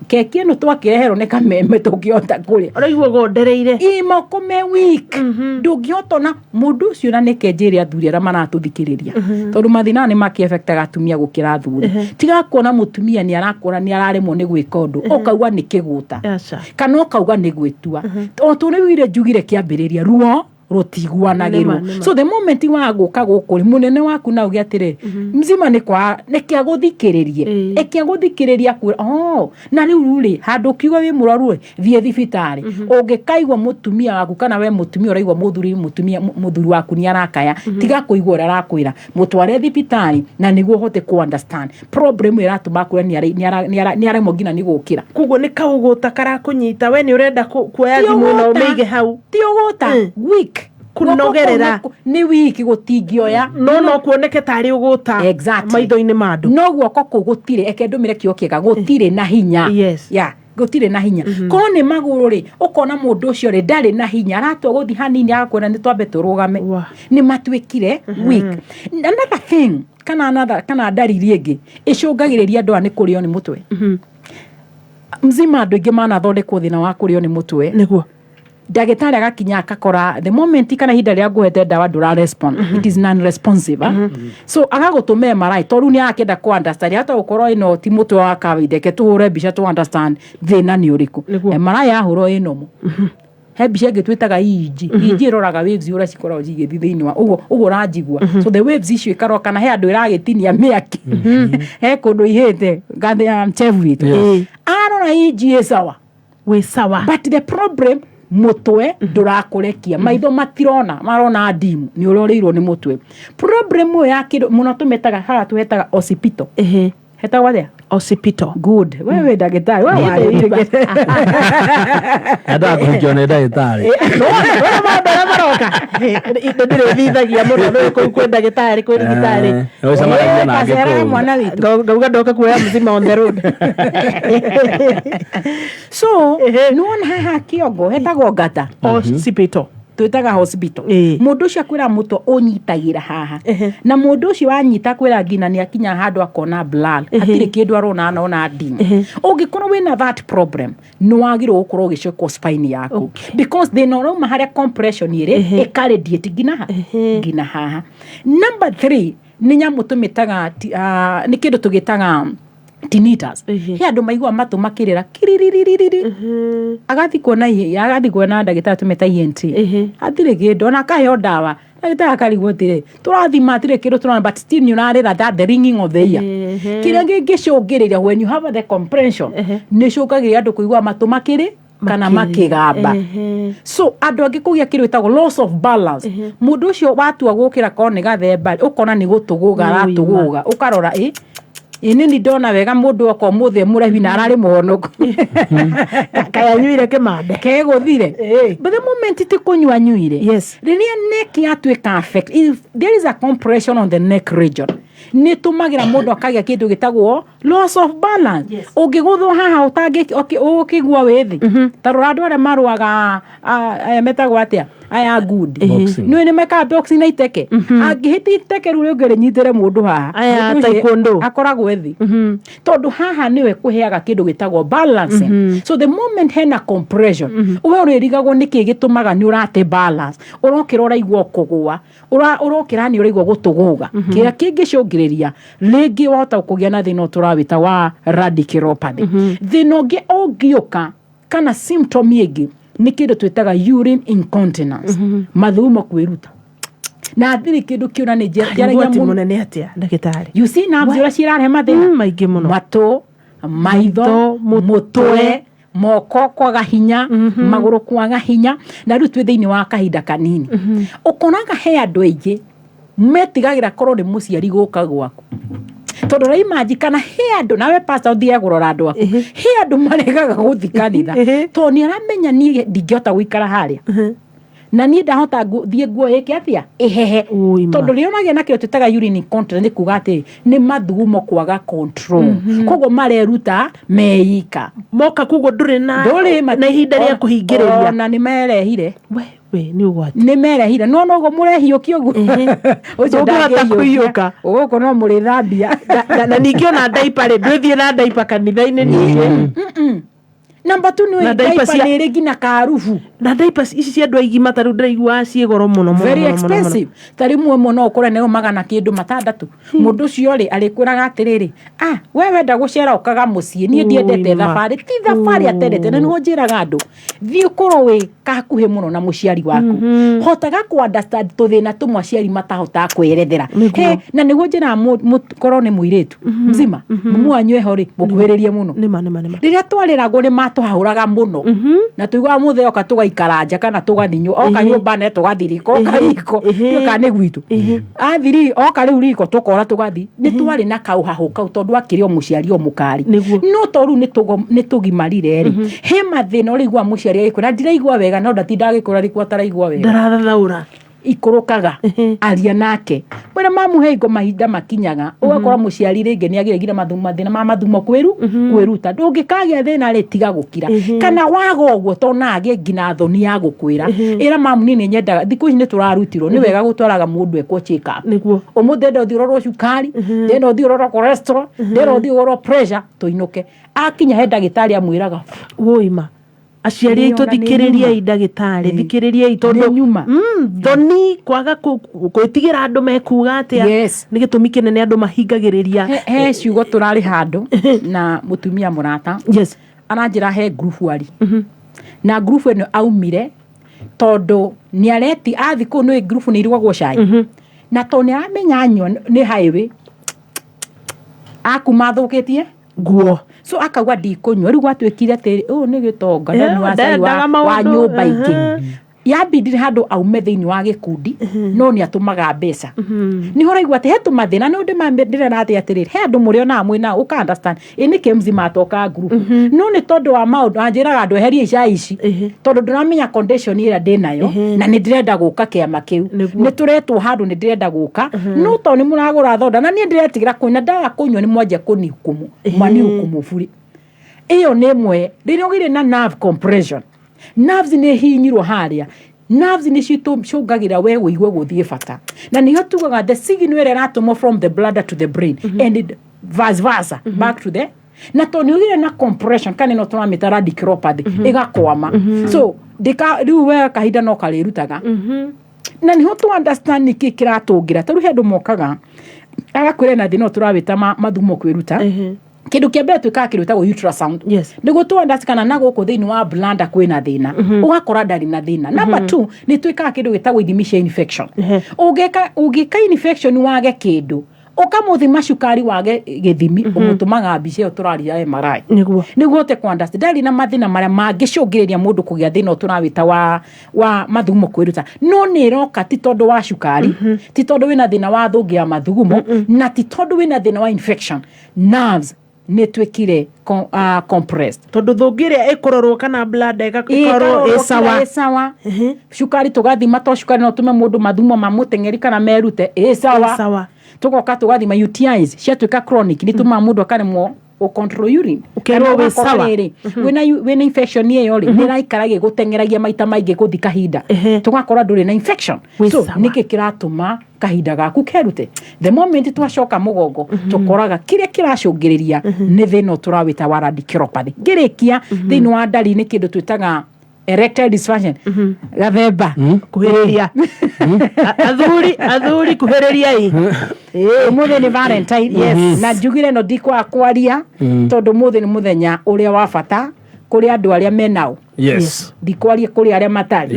keki ĩno twakĩreherwo nĩ kameme tũngĩhota kũrĩa." Ũraigua gondereire. Ĩ moko me weak, ndũngĩhota ona mũndũ ũcio. Na nĩke njĩre athuri arĩa maratũthikĩrĩria, tondũ mathĩna nĩ makĩafectaga atumia gũkĩra athuri, tiga kuona mũtumia nĩ arakuona nĩ araremwo nĩ gwĩka ũndũ, ũkauga nĩ kĩgũta Aca. kana ũkauga nĩ gwĩtua. O tũrĩ njugire kĩambĩrĩria, ruo rũtiguanagĩrwo. Nĩma, nĩma. So the moment wa gũka gũkũ rĩ, mũnene waku na uge atĩrĩ, mzima nĩ kwa nĩkĩ agũthikĩrĩrie, ĩkĩ agũthikĩrĩria kwĩra, "Oh, na rĩu rĩ handũ ũkiuga wĩ mũrwaru rĩ, thiĩ thibitarĩ." Ũngĩkaigua mũtumia waku kana we mũtumia ũraigua mũthuri mũtumia mũthuri waku nĩ arakaya, tiga kũigua ũrĩa arakwĩra, mũtware thibitarĩ na nĩguo ũhote kũ understand problem ĩratũma kwĩra nĩ aremwo nginya nĩ gũkĩra. Koguo nĩ kaũgũta karakũnyita, we nĩ ũrenda kuoya Ti thimũ na ũgũta. ũmĩige hau. Ti ũgũta, weak. Kũnogerera. Guoko kũu nĩ wiki, gũtingĩoya. No kuoneke tarĩ ũgũta maitho-inĩ ma andũ. No guoko kũu gũtirĩ, eke ndũmĩre kĩo kĩega, gũtirĩ na hinya. Yes. Yeah, gũtirĩ na hinya. Korwo nĩ magũrũ rĩ, ũkona mũndũ ũcio rĩ ndarĩ na hinya, aratua gũthiĩ hanini agakwĩra nĩ twambe tũrũgame, nĩ matuĩkire weak. Another thing kana another, kana ndariri ĩngĩ ĩcũngagĩrĩria andũ aya nĩ kũrĩo nĩ mũtwe. Mzima andũ aingĩ manathondekwo thĩna wa kũrĩo nĩ mũtwe. Nĩguo. Ndagĩtarĩ agakinya akakora the moment kana ihinda rĩrĩa ngũhete ndawa ndũra respond, it is non responsive, ah? So agagũtũma MRI tondũ rĩu nĩ arakĩenda kũ understand, hata gũkorwo ĩno ti mũtwe wa kawaida, reke tũhũre mbica tũ understand thĩna nĩ ũrĩkũ. MRI yahũrwo ĩ normal. He mbica ĩngĩ twĩtaga EEG. EEG ĩroraga waves ũrĩa cikoragwo cigĩthiĩ thĩinĩ wa ũguo ũguo ũranjigua. So the waves icio ikarora kana he andũ ĩragĩtinia mĩaki, he kũndũ ihĩte ngathĩ mchevu witũ. Arora EEG ĩ sawa. Wĩ sawa. But the problem, mũtwe ndũrakũrekia, maitho matirona, marona ndimu, nĩ ũrorĩirwo nĩ mũtwe. Problem ĩyo ya kĩndũ mũno tũmĩtaga haha, twĩtaga occipital. Hetagwo atĩa? Occipital. Good, we wĩ ndagĩtarĩ we warĩ. Endaga kũhikio nĩ ndagĩtarĩ. Wona maũndũ arĩa maroka ndĩrĩthithagia mũno nĩ kũu kwĩ ndagĩtarĩ, kwĩ thibitarĩ. Nĩ ũcemanagia nake Kaceraga kũu. mwana witũ. Ngauga ndoka kuoya mzima on the road. So nĩwona haha kĩongo hetagwo ngata. Occipital. Twĩtaga hospital. Mũndũ ũcio akwĩra mũtwe ũnyitagĩra haha, na mũndũ ũcio wanyita kwĩra nginya nĩ akinya handũ akona blur, hatirĩ kĩndũ arona, anona ndimu. Ũngĩkorwo wĩna that problem, nĩ wagĩrĩirwo gũkorwo ũgĩcekwo spine yaku, because thĩna ũrauma harĩa compression ĩrĩ ĩkaradiate nginya ha nginya haha. Number three nĩ nyamũ tũmĩtaga nĩ kĩndũ tũgĩtaga tinnitus. He andũ maigua matũ makĩrĩra kiriririri, agathiĩ kuona agathiĩ kuona ndagĩtarĩ tũmĩta ENT, hatirĩ kĩndũ, ona akaheo ndawa, ndagĩtarĩ akarigwo atĩrĩ, "Tũrathima hatirĩ kĩndũ tũrona, but still nĩ ũrarĩra," that the ringing of the ear. Kĩrĩa kĩngĩcũngĩrĩria, when you have the compression, nĩ ĩcũngagĩrĩria andũ kũigua matũ makĩrĩ kana makĩgamba. So andũ angĩ kũgĩa kĩndũ gĩtagwo loss of balance. Mũndũ ũcio watua gũkĩra, korwo nĩ gathemba, ũkona nĩ gũtũgũga aratũgũga, ũkarora ĩ ĩ nĩ ndona wega mũndũ oka ũmũthĩ mũraihu na ararĩ mũhonoku. Kayanyuire kĩmande. Kegũthire, but the moment ti kũnyua nyuire. Rĩrĩa neck yatuĩka affect, if there is a compression on the neck region, nĩ tũmagĩra mũndũ akagĩa kĩndũ gĩtagwo loss of balance. Ũngĩgũthwo haha ũkĩgua wĩ thĩ, ta rora andũ arĩa marũaga, aya metagwo atĩa, aya ngundi. Boxing. Nĩ nĩ mekaga boxing na iteke, angĩhĩtia iteke rĩu rĩngĩ rĩnyitĩre mũndũ haha, Aya mũndũ ũcio taekwondo. akoragwo ethĩ, tondũ haha nĩwe kũheaga kĩndũ gĩtagwo balancing. So the moment hena compression, we ũrĩrigagwo nĩkĩ gĩtũmaga nĩ ũrate balance, ũrokĩra ũraigua kũgũa, ũrokĩra nĩ ũraigua gũtũgũga. Kĩrĩa kĩngĩcũngĩrĩria rĩngĩ wahota kũgĩa na thĩna tũrawĩta wa radiculopathy. Thĩna ũngĩ ũngĩũka kana symptom ĩngĩ nĩ kĩndũ twĩtaga urine incontinence, mathugumo kwĩruta na hatirĩ kĩndũ kĩũra nĩ njaragia Ũgwati mũno. Mũnene atĩa, ndagĩtarĩ? You see nerves ũrĩa cirarehe mathĩna maingĩ mũno. Matũ, maitho, mũtwe, moko kwaga hinya, magũrũ kwaga hinya. Na rĩu twĩ thĩinĩ wa kahinda kanini, ũkoraga he andũ aingĩ metigagĩra korwo nĩ mũciari gũka gwaku, tondũ raimanji kana he andũ nawe pastor ũthiage kũrora andũ aku, he andũ maregaga gũthi kanitha tondũ nĩ aramenya, "Niĩ ndingĩhota gũikara harĩa." Na niĩ ndahota thiĩ nguo ĩke atĩa ĩhehe, tondũ rĩrĩa ũragĩa na kĩo twĩtaga urine incontinence, nĩ kuga atĩ nĩ mathugumo kwaga control. Koguo mareruta meika. Moka koguo ndũrĩ na ndũrĩ na ihinda rĩa kũhingĩrĩria. Ona nĩ merehire. We nĩ ũgwati. Nĩ merehire, no noguo mũrehiũkia ũguo ũcio. Ndũngĩhota Ndangĩhiũkia. Kũhiũka. Gũkũ no mũrĩthambia. Na ningĩ ona ndaipa rĩ, ndwĩthiĩ na ndaipa kanitha-inĩ ningĩ. Namba tu Na nĩ diaper ndaipa nĩ ĩrĩ nginya karubu. Na ndaipa ici cia andũ aigima ta rĩu ndĩraigua ciĩ goro mũno mũno. Very Mũno, mũno, mũno. expensive. Ta rĩmwe ĩmwe no ũkore nĩyo magana kĩndũ matandatũ. Mũndũ ũcio rĩ, arĩkwĩraga atĩrĩrĩ, ah, we wenda gũcera ũkaga mũciĩ, niĩ ndiendete. Ui, ma. Thabarĩ ti thabarĩ atendete, na nĩho njĩraga andũ, thiĩ ũkorwo wĩ hakuhĩ mũno na mũciari waku, hotaga kũ understand tũthĩna tũmwe aciari matahotaga kwĩerethera. He, na nĩguo njĩraga korwo nĩ mũirĩtu mzima, mumu wanyu eho rĩ, mũkuhĩrĩrie mũno. Nĩma nĩma nĩma. Rĩrĩa twarĩragwo nĩ matũhahũraga mũno, na tũiguaga mũthee oka tũgaikara nja kana tũgathinywo, oka nyũmba ne tũgathi riko, oka riko tuĩka nĩ gwitũ athi oka rĩu riko tũkora tũgathi. Nĩ twarĩ na kaũhahũ kau tondũ akĩrĩ o mũciari o mũkari. No to rĩu nĩ tũgimarire rĩ, he mathĩna ũrĩigua mũciari agĩkwĩra ndiraigua wega, no ndatinda agĩkwĩra rĩkũ ataraigua wega. Ndarathathaũra. Ikũrũkaga aria nake, mwĩra mamuhe ingo mahinda makinyaga, ũgakora mũciari rĩngĩ nĩ agĩre nginya mathĩna ma mathumo kwĩruta. Ndũngĩkagĩa thĩna rĩ, tiga gũkira kana waga ũguo, to na agĩe nginya thoni ya gũkwĩra. Ĩra mamu, niĩ nĩ nyendaga thikũ ici nĩ tũrarutirwo nĩ wega gũtwaraga mũndũ ekwo check up. Ũmũthĩ ndenda ũthiĩ ũrorwo cukari, ndĩrenda ũthiĩ ũrorwo cholesterol, ndĩrenda ũthiĩ ũrorwo pressure, tũinũke. Akinya he ndagĩtarĩ amwĩraga. Wũima aciari aitũ. Nĩ ona nĩ Thikĩrĩriai nyuma. ndagĩtarĩ, thikĩrĩriai tondũ Nĩ nyuma. Thoni kwaga gwĩtigĩra andũ mekuga atĩa nĩ gĩtũmi kĩnene andũ mahingagĩrĩria. He ciugo tũrarĩ handũ na mũtumia mũrata aranjĩra he ngurubu ari na ngurubu ĩno aumire tondũ nĩ areti athi kũu nĩ ngurubu nĩ irugagwo cai, na tondũ nĩ aramenya anyua nĩ highway akuma athũkĩtie nguo, so akauga ndikũnyua. Rĩu gwatuĩkire atĩ ũyũ nĩ gĩtonga, ndanyua cai ndendaga wa maũndũ, nyũmba ingĩ. Yambindire handũ aume thĩinĩ wa gĩkundi, no nĩ atũmaga mbeca. Nĩ ũraigua atĩ he tũmathĩna no ndĩrera atĩ atĩrĩrĩ, he andũ mũrĩonaga mwĩna ũka understand ĩ nĩkĩ mzima atoka ngurubu, no nĩ tondũ wa maũndũ anjĩraga andũ eherie icai ici tondũ ndĩramenya condition ĩrĩa ndĩnayo na nĩ ndĩrenda gũka kĩama kĩu, nĩ tũretwo handũ, nĩ ndĩrenda gũka, no tondũ nĩ mũragũra thonda na niĩ ndĩretigĩra kũnyua, na ndaga kũnyua nĩ mwanjia kũnihukumu, mwanihukumu buri. Ĩyo nĩ ĩmwe. Rĩrĩa ũgĩire na nerve compression, nerves nĩ hihinyirwo harĩa, nerves nĩ cicũngagĩra we ũigue gũthiĩ bata, na nĩho tugaga the signal ĩrĩa ĩratũmwo from the bladder to the brain and it, vice versa back to the, na tondũ nĩ ũgĩire na compression kana ĩno tũramĩta radiculopathy ĩgakwama. So ndĩka rĩu we kahinda no karĩrutaga, na niho tu understand nĩkĩ kĩratũngĩra. Ta rĩu he andũ mokaga agakwĩra na thĩna ũyũ tũrawĩta mathumo kwĩruta. Kĩndũ kĩa mbere twĩkaga kĩndũ gĩtagwo ultrasound nĩguo tu understand kana na gũkũ thĩinĩ wa bladder kwĩna thĩna, ũgakora ndarĩ na thĩna. Number two, nĩ twĩkaga kĩndũ gĩtagwo ithimi cia infection. Ũngĩka infection wage kĩndũ, ũkamũthima cukari wage gĩthimi, ũmũtũmaga mbica ĩyo tũraria MRI nĩguo ũhote ku understand ndarĩ na mathĩna marĩa mangĩcũngĩrĩria mũndũ kũgĩa thĩna ũyũ tũrawĩta wa mathugumo kwĩruta. No nĩ ĩroka ti tondũ wa cukari, ti tondũ wĩna thĩna wa thũngĩ ya mathugumo, na ti tondũ wĩna thĩna wa infection, nerves nĩ twĩkire compressed. Tondũ thũngĩ ĩrĩa ĩkũrorwo kana bladder ĩgakorwo ĩ sawa. Ĩ sawa. Cukari tũgathima, to cukari no tũme mũndũ mathumo mamũteng'eri kana merute, ĩ sawa. Ĩ sawa. Tũgoka tũgathima UTIs ciatuĩka chronic, nĩ tũmaga mũndũ akaremwo gũ control urine. Ũkerwo Kana wĩ ũgakora sawa. rĩrĩ, wĩna infection ĩyo rĩ, nĩ ĩraikara gĩgũteng'eragia maita maingĩ gũthi kahinda, tũgakora ndũrĩ na infection. Wĩ So sawa. nĩkĩ kĩratũma kahinda gaku kerute? The moment twacoka mũgongo, tũkoraga kĩrĩa kĩracũngĩrĩria nĩ thĩna ũyũ tũrawĩta wa radiculopathy. Ngĩrĩkia, thĩinĩ wa ndari nĩ kĩndũ twĩtaga erectile dysfunction. Gathemba. Kuhĩrĩria athuri, athuri kuhĩrĩriai. Ũmũthĩ nĩ Valentine. Na njugire no ndikwaga kwaria tondũ ũmũthĩ nĩ mũthenya ũrĩa wa bata kũrĩ andũ arĩa menao. Ndikwaria kũrĩ arĩa matarĩ.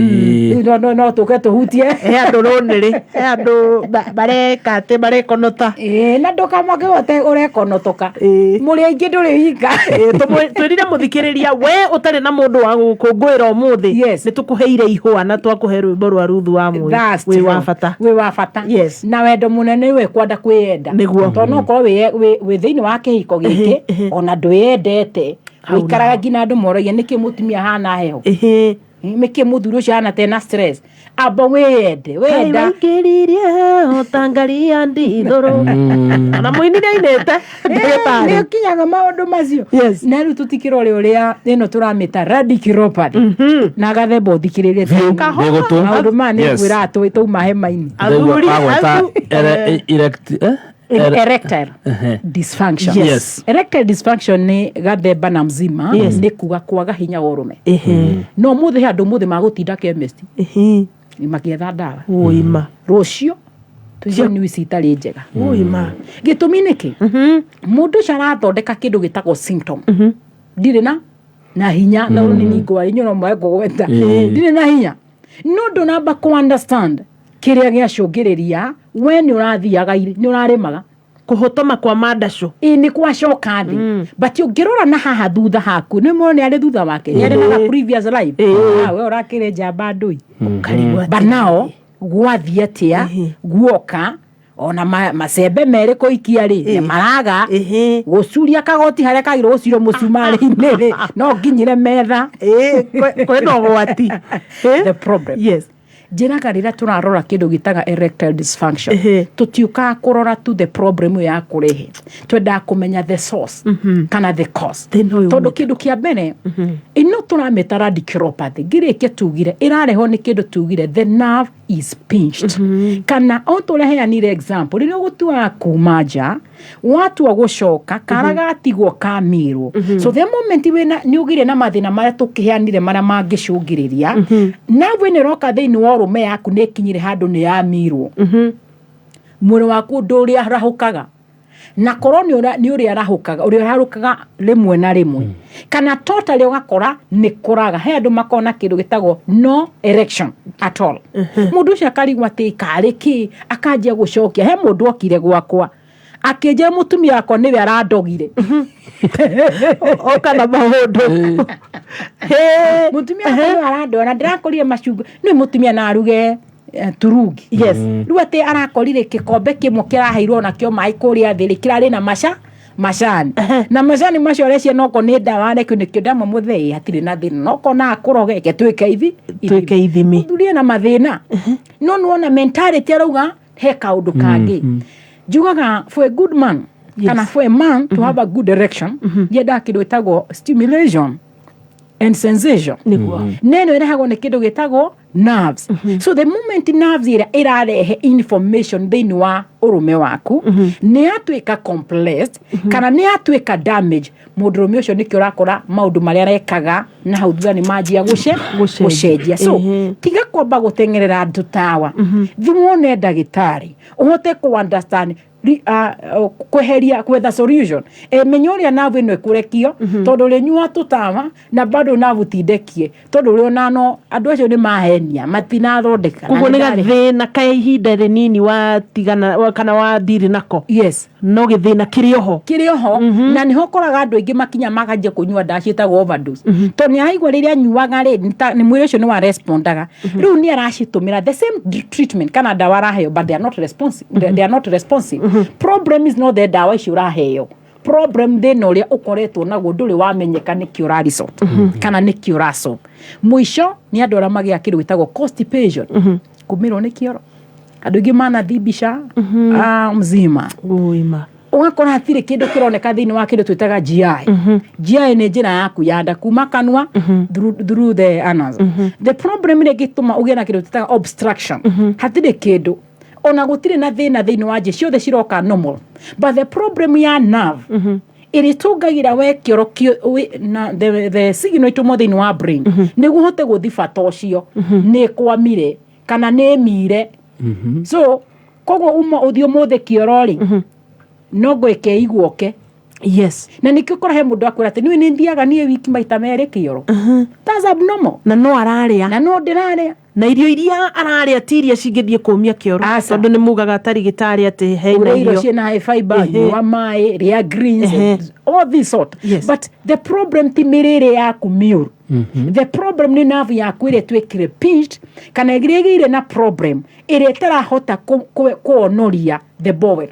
Rĩu no tũke tũhutie. He andũ rũnĩrĩ, he andũ bareka atĩ marekonota. Ĩĩ, na ndũkamake wote ũrekonotoka, mũrĩ aingĩ, ndũrĩ wika. Twĩrire mũthikĩrĩria we ũtarĩ na mũndũ wa gũkũngũĩra ũmũthĩ, nĩ tũkũheire ihũa na twakũhe rwĩmbo rwa Ruthu wa Mũi. That's wĩ wa true. bata. Wĩ wa bata. Na wendo mũnene nĩwe kwenda kwĩyenda. Tondũ no ũkorwo wĩ thĩinĩ wa kĩhiko gĩkĩ ona ndwĩyendete. Hau. Ũikaraga nginya andũ moragia nĩkĩ mũtumia ahana heho, nĩkĩ mũthuri ũcio ahana tena stress. Amba wĩyende wenda. Waingĩririe ũtangaria ndithũrũ na mũini nĩainĩte ndagĩtarĩ. Nĩ ũkinyaga maũndũ macio na rĩu tũtikĩrore ũrĩa ĩno tũramĩta radiculopathy na gathemba ũthikĩrĩrie Biũ, nĩ gũtũ. Maũndũ maya nĩ Yes. ngwĩra twauma hema-inĩ. Ndaigua agweta Erectile dysfunction. Yes. Erectile dysfunction nĩ gathemba na mzima. Nĩ kuga kwaga hinya wa ũrũme. No mũthĩ he andũ mũthĩ magũtinda chemist makĩetha ndawa. Ũima. Rũciũ tũigue news itarĩ njega. Ũima. Gĩtũmi nĩkĩ mũndũ ũcio arathondeka kĩndũ gĩtagwo symptom, ndirĩ na hinya na rũnini ngwari inyuĩ no mwae kũgweta. Ndirĩ na hinya no ndũnamba kũ understand kĩrĩa gĩacũngĩrĩria. We nĩ ũrathiaga nĩ ũrarĩmaga. Kũhotoma kwa mandacũ. Ĩ nĩ kwacoka thĩ, but ũngĩrora na haha thutha haku nĩ mũno nĩ arĩ thutha wake nĩ arĩ na previous life. Ah, we ũrakĩrĩ njamba ndũi, but now gwathiĩ atĩa guoka ona macembe merĩ kũikia rĩ nĩ maraga gũcuria kagoti harĩa kagirwo gũcurio mũcumarĩ-inĩ rĩ no nginyire metha. Kwĩna ũgwati. The problem, njĩraga rĩrĩa tũrarora kĩndũ gĩtaga erectile dysfunction, tũtiũkaga kũrora tu the problem ya kũrehe, twendaga kũmenya the source kana the cause, tondũ kĩndũ kĩa mbere ĩno tũramĩta radiculopathy ngĩrĩkia tugire ĩrarehwo nĩ kĩndũ tugire the nerve is pinched, kana o tũrĩa heanire example rĩrĩa ũgũtuaga kuma nja watua gũcoka kara gatigwo kamirwo. So the moment wĩna nĩ ũgire na mathĩna marĩa tũkĩheanire marĩa mangĩcũngĩrĩria nerve ĩno ĩroka thĩinĩ wa ũrũme yaku nĩ ĩkinyire handũ nĩ yamirwo, mwĩrĩ waku ũndũ ũrĩa arahũkaga na korwo nĩ ũrĩa arahũkaga ũrĩa ũrarũkaga rĩmwe na rĩmwe kana totally ũgakora nĩ kũraga. He andũ makona kĩndũ gĩtagwo no erection at all. Mũndũ ũcio akarigwo atĩ karĩ kĩ akanjia gũcokia. He mũndũ okire gwakwa akĩnjĩra mũtumia wakwa nĩwe arandogire. Oka na maũndũ. Mũtumia wakwa nĩwe arandora ndĩrakorire macungwa nĩ mũtumia na aruge turungi. Rĩu atĩ arakorire gĩkombe kĩmwe kĩraheirwo nakĩo maĩ kũrĩa thĩ rĩ kĩrarĩ na maca macani na macani macio arecia noko nĩ ndawa rekio nĩkĩo ndamwe mũthee hatirĩ na thĩna noko na akũroge reke twĩke ithi Twĩke ithimi. Mũthuri ena mathĩna no nĩwona mentality arauga he kaũndũ kangĩ njugaga for a good man kana for a man to have a good erection yendaga kĩndũ gĩtagwo stimulation and sensation. Nĩguo. Neno ĩrehagwo nĩ kĩndũ gĩtagwo nerves. So the moment nerves ĩrĩa ĩrarehe information thĩinĩ wa ũrũme waku nĩ yatuĩka compressed kana nĩ yatuĩka damage, mũndũrũme ũcio nĩkĩo ũrakora maũndũ marĩa arekaga na hau thutha nĩ manjia gũcenjia. So tiga kwamba gũteng'erera tũtawa, thi wone ndagĩtarĩ ũhote kũ understand kweheria kwetha solution, menya ũrĩa nerve ĩno ĩkũrekio, tondũ ũrĩnyua tũtawa na bado nerve tindekie tondũ ũrĩ ona no andũ acio nĩ mahenia matinathondeka. Koguo nĩ gathĩna ka ihinda rĩnini watigana kana wathiri nako. No gĩthĩna kĩrĩ oho. Kĩrĩ oho, na nĩho ũkoraga andũ aingĩ makinya makanjia kũnyua ndawa ciĩtagwo overdose, tondũ nĩ araigua rĩrĩa anyuaga rĩ nĩ mwĩrĩ ũcio nĩ wa respondaga. Rĩu nĩ aracitũmĩra the same treatment kana ndawa araheo, but they are not responsive. They are not responsive. Problem is not the ndawa icio ũraheo, problem thĩna ũrĩa ũkoretwo naguo ndũrĩ wamenyeka nĩkĩ ũra resort kana nĩkĩ ũra solve. Mũico nĩ andũ arĩa magĩa kĩndũ gĩtagwo constipation, kũmĩrwo nĩ kĩoro. Andũ aingĩ manathiĩ mbica mzima. Ũima. Ũgakora hatirĩ kĩndũ kĩroneka thĩinĩ wa kĩndũ twĩtaga GI. GI nĩ njĩra yaku ya nda kuma kanua through the anus. The problem ĩrĩa ĩngĩtũma ũgĩe na kĩndũ twĩtaga obstruction, hatirĩ kĩndũ ona gũtirĩ na thĩna thĩinĩ wa njĩ ciothe ciroka normal, but the problem ya nerve ĩrĩa ĩtũngagĩra we kĩoro na the signal ĩtũmwo thĩinĩ wa brain nĩguo ũhote gũthi bata ũcio nĩ ĩkwamire kana nĩ ĩmire. So koguo uma ũthiĩ ũmũthĩ kĩoro rĩ no ngwĩke iguoke. Na nĩkĩo ũkora he mũndũ akwĩra atĩ niĩ nĩ thiaga niĩ wiki maita merĩ kĩoro. That's abnormal. Na no ararĩa. Na no ndĩrarĩa. Na irio iria ararĩa ti iria cingĩthiĩ kũmia kĩoro, tondũ nĩ mugaga tarigĩtarĩ atĩ hena Ũrĩa irio irio ciĩna high fiber, nyua maĩ, rĩa greens, all this sort. But the problem ti mĩrĩre yaku mĩũru, the problem nĩ nerve yaku ĩrĩa ĩtuĩkire pinched kana ĩrĩa ĩgĩire na problem ĩrĩa ĩtarahota kũonoria the bowel.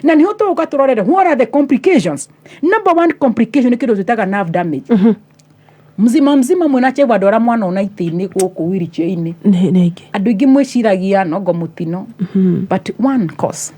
Na nĩho tũgũka tũrorere what are the complications. Number one complication nĩ kĩndũ twĩtaga nerve damage. Mzima mzima mwĩna chebu andũ arĩa mwanona itĩ-inĩ gũkũ wheelchair-inĩ. Nĩ aingĩ. Andũ aingĩ mwĩciragia nongo mũtino, but one cause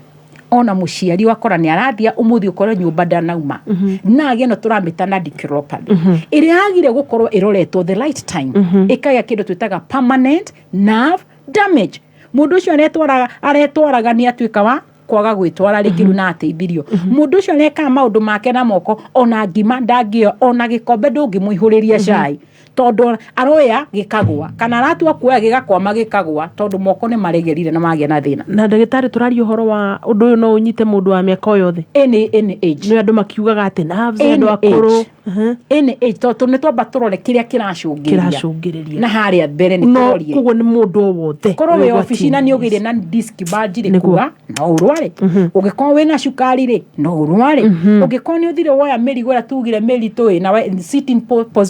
ona mũciari wakora nĩ arathia ũmũthĩ ũkore nyũmba ndanauma na agĩa no tũramĩta na radiculopathy ĩrĩa yagire gũkorwo ĩroretwo the right time, ĩkagĩa kĩndũ twĩtaga permanent nerve damage. Mũndũ ũcio aretwaraga aretwaraga nĩ atuĩka wa kwaga gwĩtwara rĩngĩ rĩu na ateithirio. Mũndũ ũcio arekaga maũndũ make na moko, ona ngima ndangĩoya, ona gĩkombe ndũngĩmũihũrĩria cai tondũ aroya gĩkagwa, kana aratua kuoya gĩgakwama gĩkagwa, tondũ moko nĩ maregerire na magĩa na thĩna. Na ndagĩtarĩ, tũraria ũhoro wa ũndũ ũyũ no ũnyite mũndũ wa mĩaka o yothe? Any age. Nĩ andũ makiugaga atĩ nerves, Any andũ akũrũ. Age. Any age, tondũ nĩ twamba tũrore kĩrĩa kĩracũngĩrĩria. Kĩracũngĩrĩria. Na harĩa mbere nĩ No tũrorie. Koguo nĩ mũndũ o wothe korwo wĩ wĩ obici na ũgwati-inĩ. nĩ ũgĩire na disc bulge rĩ, Nĩguo. kuga no ũrware. Ũngĩkorwo wĩna cukari rĩ, no ũrware. Ũngĩkorwo nĩ ũthire woya mĩrigo ĩrĩa tugire mĩritũ ĩ na sitting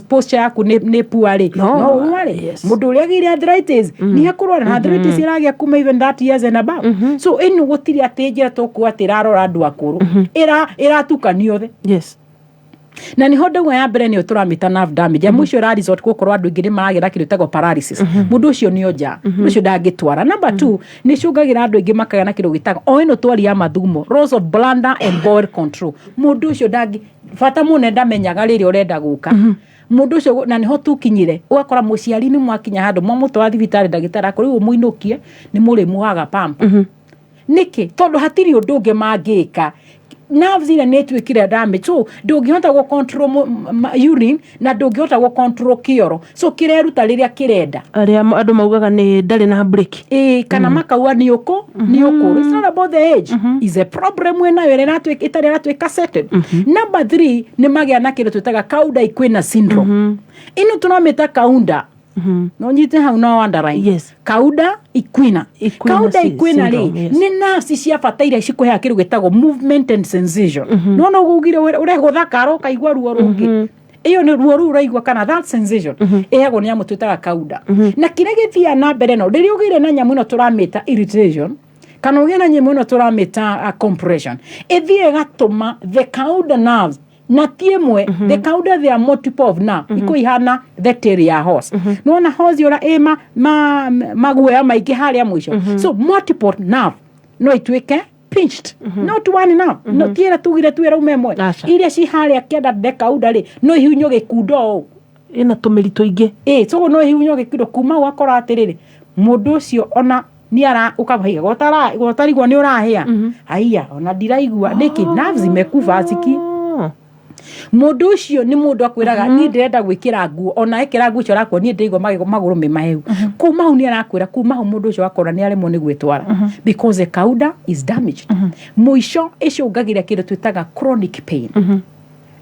posture yaku nĩ poor rĩ, no ũrware. Mũndũ ũrĩa agĩire arthritis nĩ ekũrwara, na arthritis ĩragĩa kuma even 30 years and above. So ĩno gũtirĩ atĩ njĩra tũkuga atĩ ĩrarora andũ akũrũ, ĩratukanio othe. Na niho ndauga ya mbere nĩyo tũramĩta nerve damage, ya mũico ĩra result gũkorwo andũ aingĩ nĩ maragĩra kĩndũ gĩtagwo paralysis. Mũndũ ũcio nĩ onja, mũndũ ũcio ndangĩtwara. Number two, nĩ icũngagĩra andũ aingĩ makagĩa na kĩndũ gĩtagwo o ĩno twari ya mathugumo, loss of bladder and bowel control. Mũndũ ũcio ndangĩ bata mũnene, ndamenyaga rĩrĩa ũrenda gũka mũndũ ũcio, na nĩho tukinyire ũgakora mũciari nĩ mwakinya handũ mwamũtwara thibitarĩ, ndagĩtarĩ akũrĩ rĩu mũinũkie nĩ mũrĩmuhaga pamper. Nĩkĩ? Tondũ hatirĩ ũndũ ũngĩ mangĩka, nerves iria nĩ ĩtuĩkire damage, so ndũngĩhota gũ control urine na ndũngĩhota gũ control kĩoro, so kĩreruta rĩrĩa kĩrenda. Arĩa andũ maugaga nĩ ndarĩ na breki. Ĩĩ, kana makauga nĩ ũkũ nĩ ũkũrũ. It's not about the age, is a problem wĩnayo ĩrĩa ĩtarĩ ĩratuĩka settled. Number three, nĩ magĩa na kĩndũ twĩtaga cauda equina syndrome. Ĩno tũramĩta cauda, no nyite hau, no underline. Cauda equina. Equina Cauda equina rĩ, syndrome, yes. nĩ nerves cia bata iria cikũheaga kĩndũ gĩtagwo movement and sensation. Nona ũguo ugire ũregũtha karo ũkaigua ruo rũngĩ, ĩyo nĩ ruo rũu ũraigua kana that sensation ĩheagwo nĩ nyamũ twĩtaga cauda. Na kĩrĩa gĩthiaga na mbere, no rĩrĩa ũgĩire na nyamũ ĩno tũramĩta irritation kana ũgĩe na nyamũ ĩno tũramĩta compression, ĩthiĩ ĩgatũma the cauda nerves, na ti ĩmwe, the cauda, there are multiple of nerve, iko ihana the tail ya horse. Nĩwona horse ũrĩa ĩ maguoya maingĩ harĩa mũico? So multiple nerve no ituĩke pinched, not one nerve. No ti ĩrĩa tugire twĩra ĩmwe, iria ci harĩa kĩanda the cauda rĩ, no ihunywo gĩkundo ũũ. Ĩna tũmĩri tũingĩ. Ĩ, so no ihunywo gĩkundo kuma ũgakora atĩrĩrĩ, mũndũ ũcio ona nĩ ara ũkamũiga gotarigwo nĩ ũrahĩa, haiya, ona ndiraigua nĩkĩ, nerves imekufa ciki. Mũndũ ũcio nĩ mũndũ akwĩraga, niĩ ndĩrenda gwĩkĩra nguo, ona ekĩra nguo icio arakuo, niĩ ndĩraigua magũrũ me mahehu. Kuma hau nĩ arakwĩra, kuma hau mũndũ ũcio akora nĩ aremwo nĩ gwĩtwara because the cauda is damaged. Mũico ĩcũngagĩria kĩndũ twĩtaga chronic pain.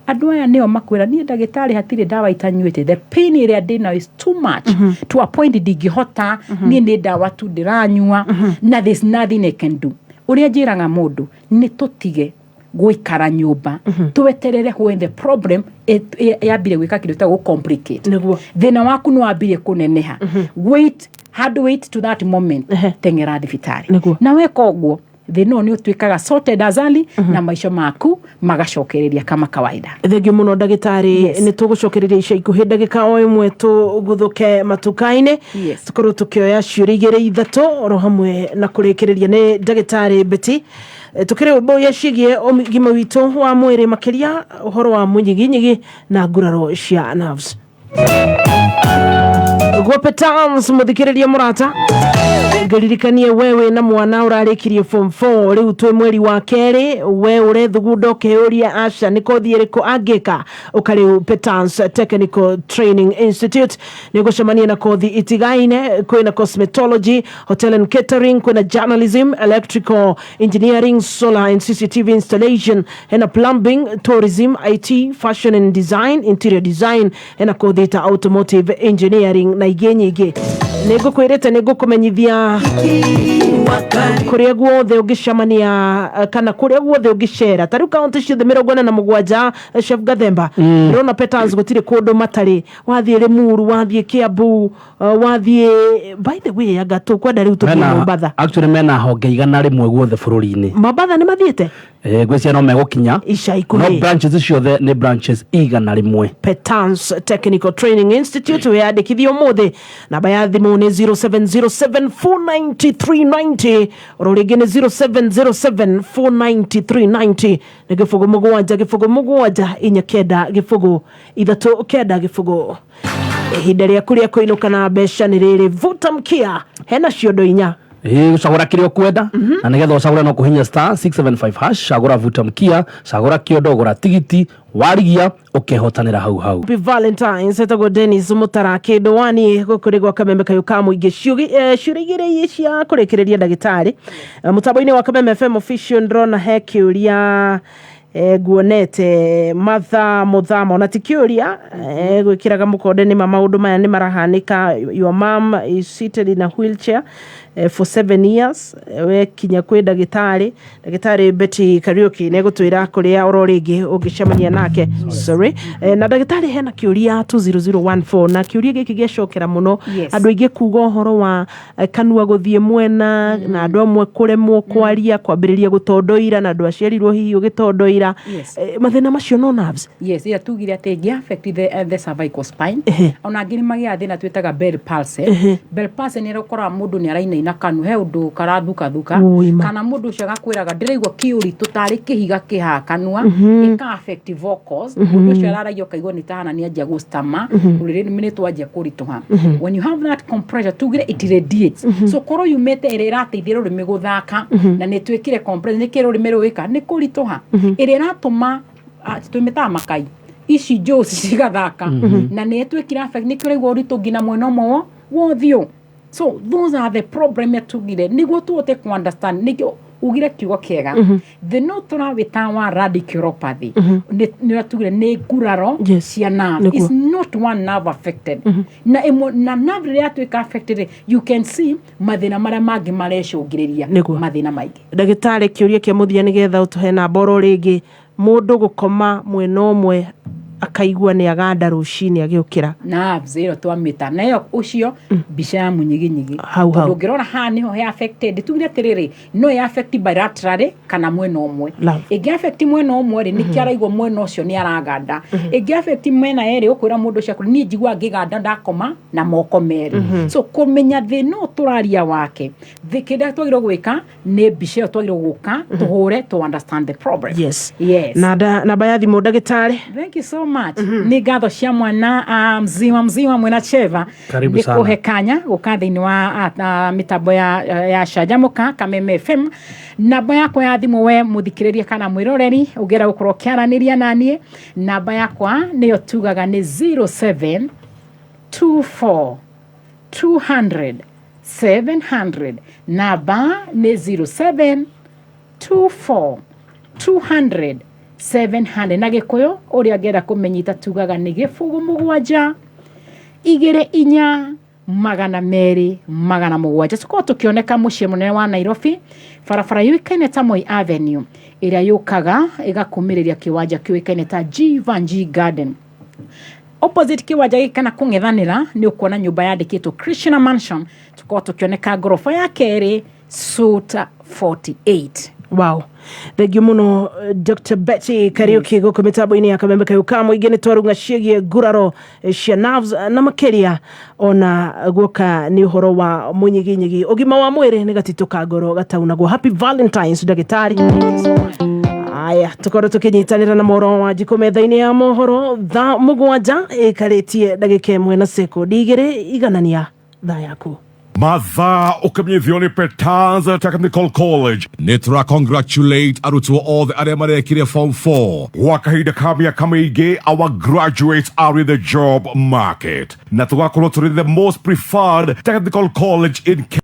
Andũ aya nĩo makwĩra, niĩ ndagĩtarĩ hatirĩ ndawa itanyuĩte, the pain ĩrĩa ndĩnayo is too much to a point ndingĩhota, niĩ nĩ ndawa tu ndĩranyua na there's nothing I can do. Ũrĩa njĩraga mũndũ nĩ tũtige gũikara nyũmba tweterere when the problem yambire gwĩka kĩndũ gĩtagwo complicate. Thĩna waku nĩ wambire kũneneha, wait handũ, wait to that moment, teng'era thibitarĩ. Na weka ũguo, thĩna ũyũ nĩ ũtuĩkaga sorted azali na maica maku magacokereria kama kawaida. Thengio mũno ndagĩtarĩ. Nĩ tũgũcokereria ica ikuhĩ, ndagĩka o ĩmwe tũguthũke matuka-inĩ. Tũkorwo tũkĩoya ciũria igĩrĩ ithatũ oro hamwe na kũrĩkĩrĩria nĩ ndagĩtarĩ Betty. Tũkĩrĩ ũmbũiya ciĩgiĩ ũgima witũ wa mwĩrĩ, makĩria ũhoro wa mũnyiginyigi na nguraro cia nerves. Gopetans muthikiriria murata, ngĩririkanie we wĩna mwana ũrarĩkirie form 4, rĩu twĩ mweri wa kerĩ, we ũrethugunda ũkĩũria aca nĩ kothi ĩrĩkũ angĩka, ũka rĩu Petans Technical Training Institute. Nĩ ũgũcemania na kothi itigaine. Kwĩna cosmetology, hotel and catering, kwĩna journalism, electrical engineering, solar and CCTV installation, hena plumbing, tourism, IT, fashion and design, interior design, hena kothi ta automotive engineering na Na ingĩ nyingĩ nĩ ngũkwĩrĩte nĩ ngũkũmenyithia kũrĩa guothe ũngĩcemania kana kũrĩa guothe ũngĩcera ta rĩu kaũntĩ ciothe 47, Chef Gathemba. Ndĩrona Peters gũtirĩ kũndũ matarĩ. Wathiĩ Limuru, wathiĩ Kiambu, wathiĩ, by the way, anga tũkwenda rĩu tũthiĩ Mena- Mombatha. Actually mena honge 100 guothe bũrũri-inĩ. Mombatha nĩ mathiĩte? Ngwĩciria no megũkinya ica no ikuhĩ. Branches ciothe nĩ branches 100. Petans Technical Training Institute, wĩyandĩkithie ũmũthĩ. Namba ya thimũ nĩ 0707 490 390, oro rĩngĩ nĩ 0707 490 390, nĩ 0 7 0 7 4 9 0 3 9 0. Ihinda rĩaku rĩa kũinũka na mbeca nĩ rĩrĩ. Vuta mkia, hena ciondo inya. Ĩĩ, gũcagũra kĩrĩa ũkwenda, na nĩgetha ũcagũre no kũhinya star 675 hash, cagũra vuta mkia, cagũra kĩondo, gũra tigiti warigia ũkehotanĩra hau hau. Happy Valentines. Etagwo Dennis Mutara kĩndũ wani gũkũ nĩ gwa Kameme Kayũ ka mũingĩ. Ciũria igĩrĩ cia kũrĩkĩrĩria, ndagĩtarĩ. Mũtambo-inĩ wa Kameme FM official ndĩrona he kĩũria, nguonete Martha Muthama, ona ti kĩũria, gwĩkĩraga mũkonde nĩma maũndũ maya nĩ marahanĩka. Your mom is seated in a wheelchair for 7 years. Wekinya kwĩ ndagĩtarĩ, ndagĩtarĩ Betty Kariuki nĩ egũtwĩra kũrĩa oro rĩngĩ ũngĩcemania nake. Sorry. Na ndagĩtarĩ, hena kĩũria 20014, na kĩũria gĩkĩ gĩacokera mũno. Andũ aingĩ kuga ũhoro wa kanua gũthiĩ mwena, na andũ amwe kũremwo kwaria, kwambĩrĩria gũtondoira, na andũ aciarirwo hihi ũgĩtondoira. Mathĩna macio no nerves? Yes, ĩrĩa tugire atĩ ĩngĩ affect the cervical spine. Ona angĩ nĩ magĩaga thĩna twĩtaga Bell palsy. Bell palsy nĩ ũkoraga mũndũ nĩ arainaina kanua, he ũndũ karathukathuka. Ui, ma. Kana mũndũ ũcio agakwĩraga ndĩraigua kĩũritũ tarĩ kĩhiga kĩhaha kanua. Ĩka affect vocals. Mũndũ ũcio araragia ũkaigua nĩ tahana nĩ anjia gũstama, rũrĩrĩ nĩ twanjia kũritũha. When you have that compression, tugire it radiates. So korwo yumĩte ĩrĩa ĩrateithia rũrĩmĩ gũthaka, na nĩ twĩkire compression, nĩkĩ rũrĩmĩ rũĩka nĩ kũritũha, ĩrĩa ĩratũma tũmĩtaga makai ici jaws cigathaka, na nĩ ĩtwĩkire affect, nĩkĩo ũraigua ũritũ nginya mwena ũmwe wa ũthiũ. So those are the problem tugire nĩguo tũhote ku understand, nĩkĩo ugire kiugo kĩega thĩ no tũrawĩta wa radiculopathy. Nĩ nĩ tugire nĩ nguraro cia nerve. Nĩguo. It's not one nerve affected, na ĩmwe na nerve rĩrĩa yatuĩka affected, you can see mathĩna marĩa mangĩ marecũngĩrĩria. Nĩguo. Mathĩna maingĩ. Ndagĩtarĩ, kĩũria kĩa mũthia nĩgetha ũtũhe namba oro rĩngĩ. Mũndũ gũkoma mwena ũmwe akaigua nĩ aganda rũcinĩ agĩũkĩra? Nerves ĩyo twamĩta nayo ũcio mbica ya mũnyiginyigi. Hau, hau. Tondũ ũngĩrora haha nĩho he affected. Tugire atĩrĩrĩ, no ĩ affect bilaterally kana mwena ũmwe. Love. Ĩngĩ affect mwena ũmwe rĩ, nĩkĩo araigua mwena ũcio nĩ araganda. Ĩngĩ affect mwena yerĩ, ũkwĩra mũndũ ũcio akwĩra, niĩ njiguaga ngĩganda ndakoma na moko merĩ. So kũmenya thĩna ũyũ tũraria wake, kĩrĩa twagĩrĩirwo gwĩka nĩ mbica ĩyo twagĩrĩirwo gũka tũhũre to understand the problem. Yes. Na namba ya thimũ, ndagĩtarĩ? Thank you so much. Nĩ ngatho cia mwana mzima mzima mwena Cheva. Karibu Nĩ sana. kũhe kanya gũka thĩinĩ wa mĩtambo ya Canjamũka Kameme FM. Namba yakwa ya thimũ, we mũthikĩrĩria kana mwĩroreri ũngĩenda gũkorwo ũkĩaranĩria naniĩ, namba yakwa nĩyo tugaga nĩ 07 24 200 700. Namba nĩ 07 24 200 700. Na gĩkũyũ ũrĩa angĩenda kũmenyita tugaga nĩ 0 7 2 4 200 700. Tũkorwo tũkĩoneka mũciĩ mũnene wa Nairobi, barabara yũĩkaine ta Moi Avenue, ĩrĩa yũkaga ĩgakumĩrĩria kĩwanja kĩũĩkaine ta Jeevanjee Garden. Opposite kĩwanja gĩkĩ kana kũng'ethanĩra nĩ ũkuona nyũmba yandĩkĩtwo Krishna Mansion. Tũkorwo tũkĩoneka ngoroba ya kerĩ, suite 48. Wow, thengio mũno, Dr Betty Kariuki, gũkũ mĩtambo-inĩ ya Kameme Kayũ ka mũingĩ. Nĩ twarunga ciĩgiĩ nguraro cia nerves, na makĩria ona guoka nĩ ũhoro wa mũnyiginyigi. Ũgima wa mwĩrĩ nĩ gatitũ ka ngoro gataunagwo. Happy Valentines, ndagĩtarĩ. Aya, tũkorwo tũkĩnyitanĩra na mohoro wa njikũ metha-inĩ ya mohoro thaa 7 ĩkarĩtie ndagĩka 1 na sekondi 2. Iganania thaa yaku. Mathaa ũkĩmenyithio nĩ Petans Technical College. Nĩ tũra congratulate arutwo othe arĩa marekire form 4 gwa kahinda ka mĩaka mĩingĩ. Our graduates are in the job market, na tũgakorwo tũrĩ the most preferred technical college in Kenya.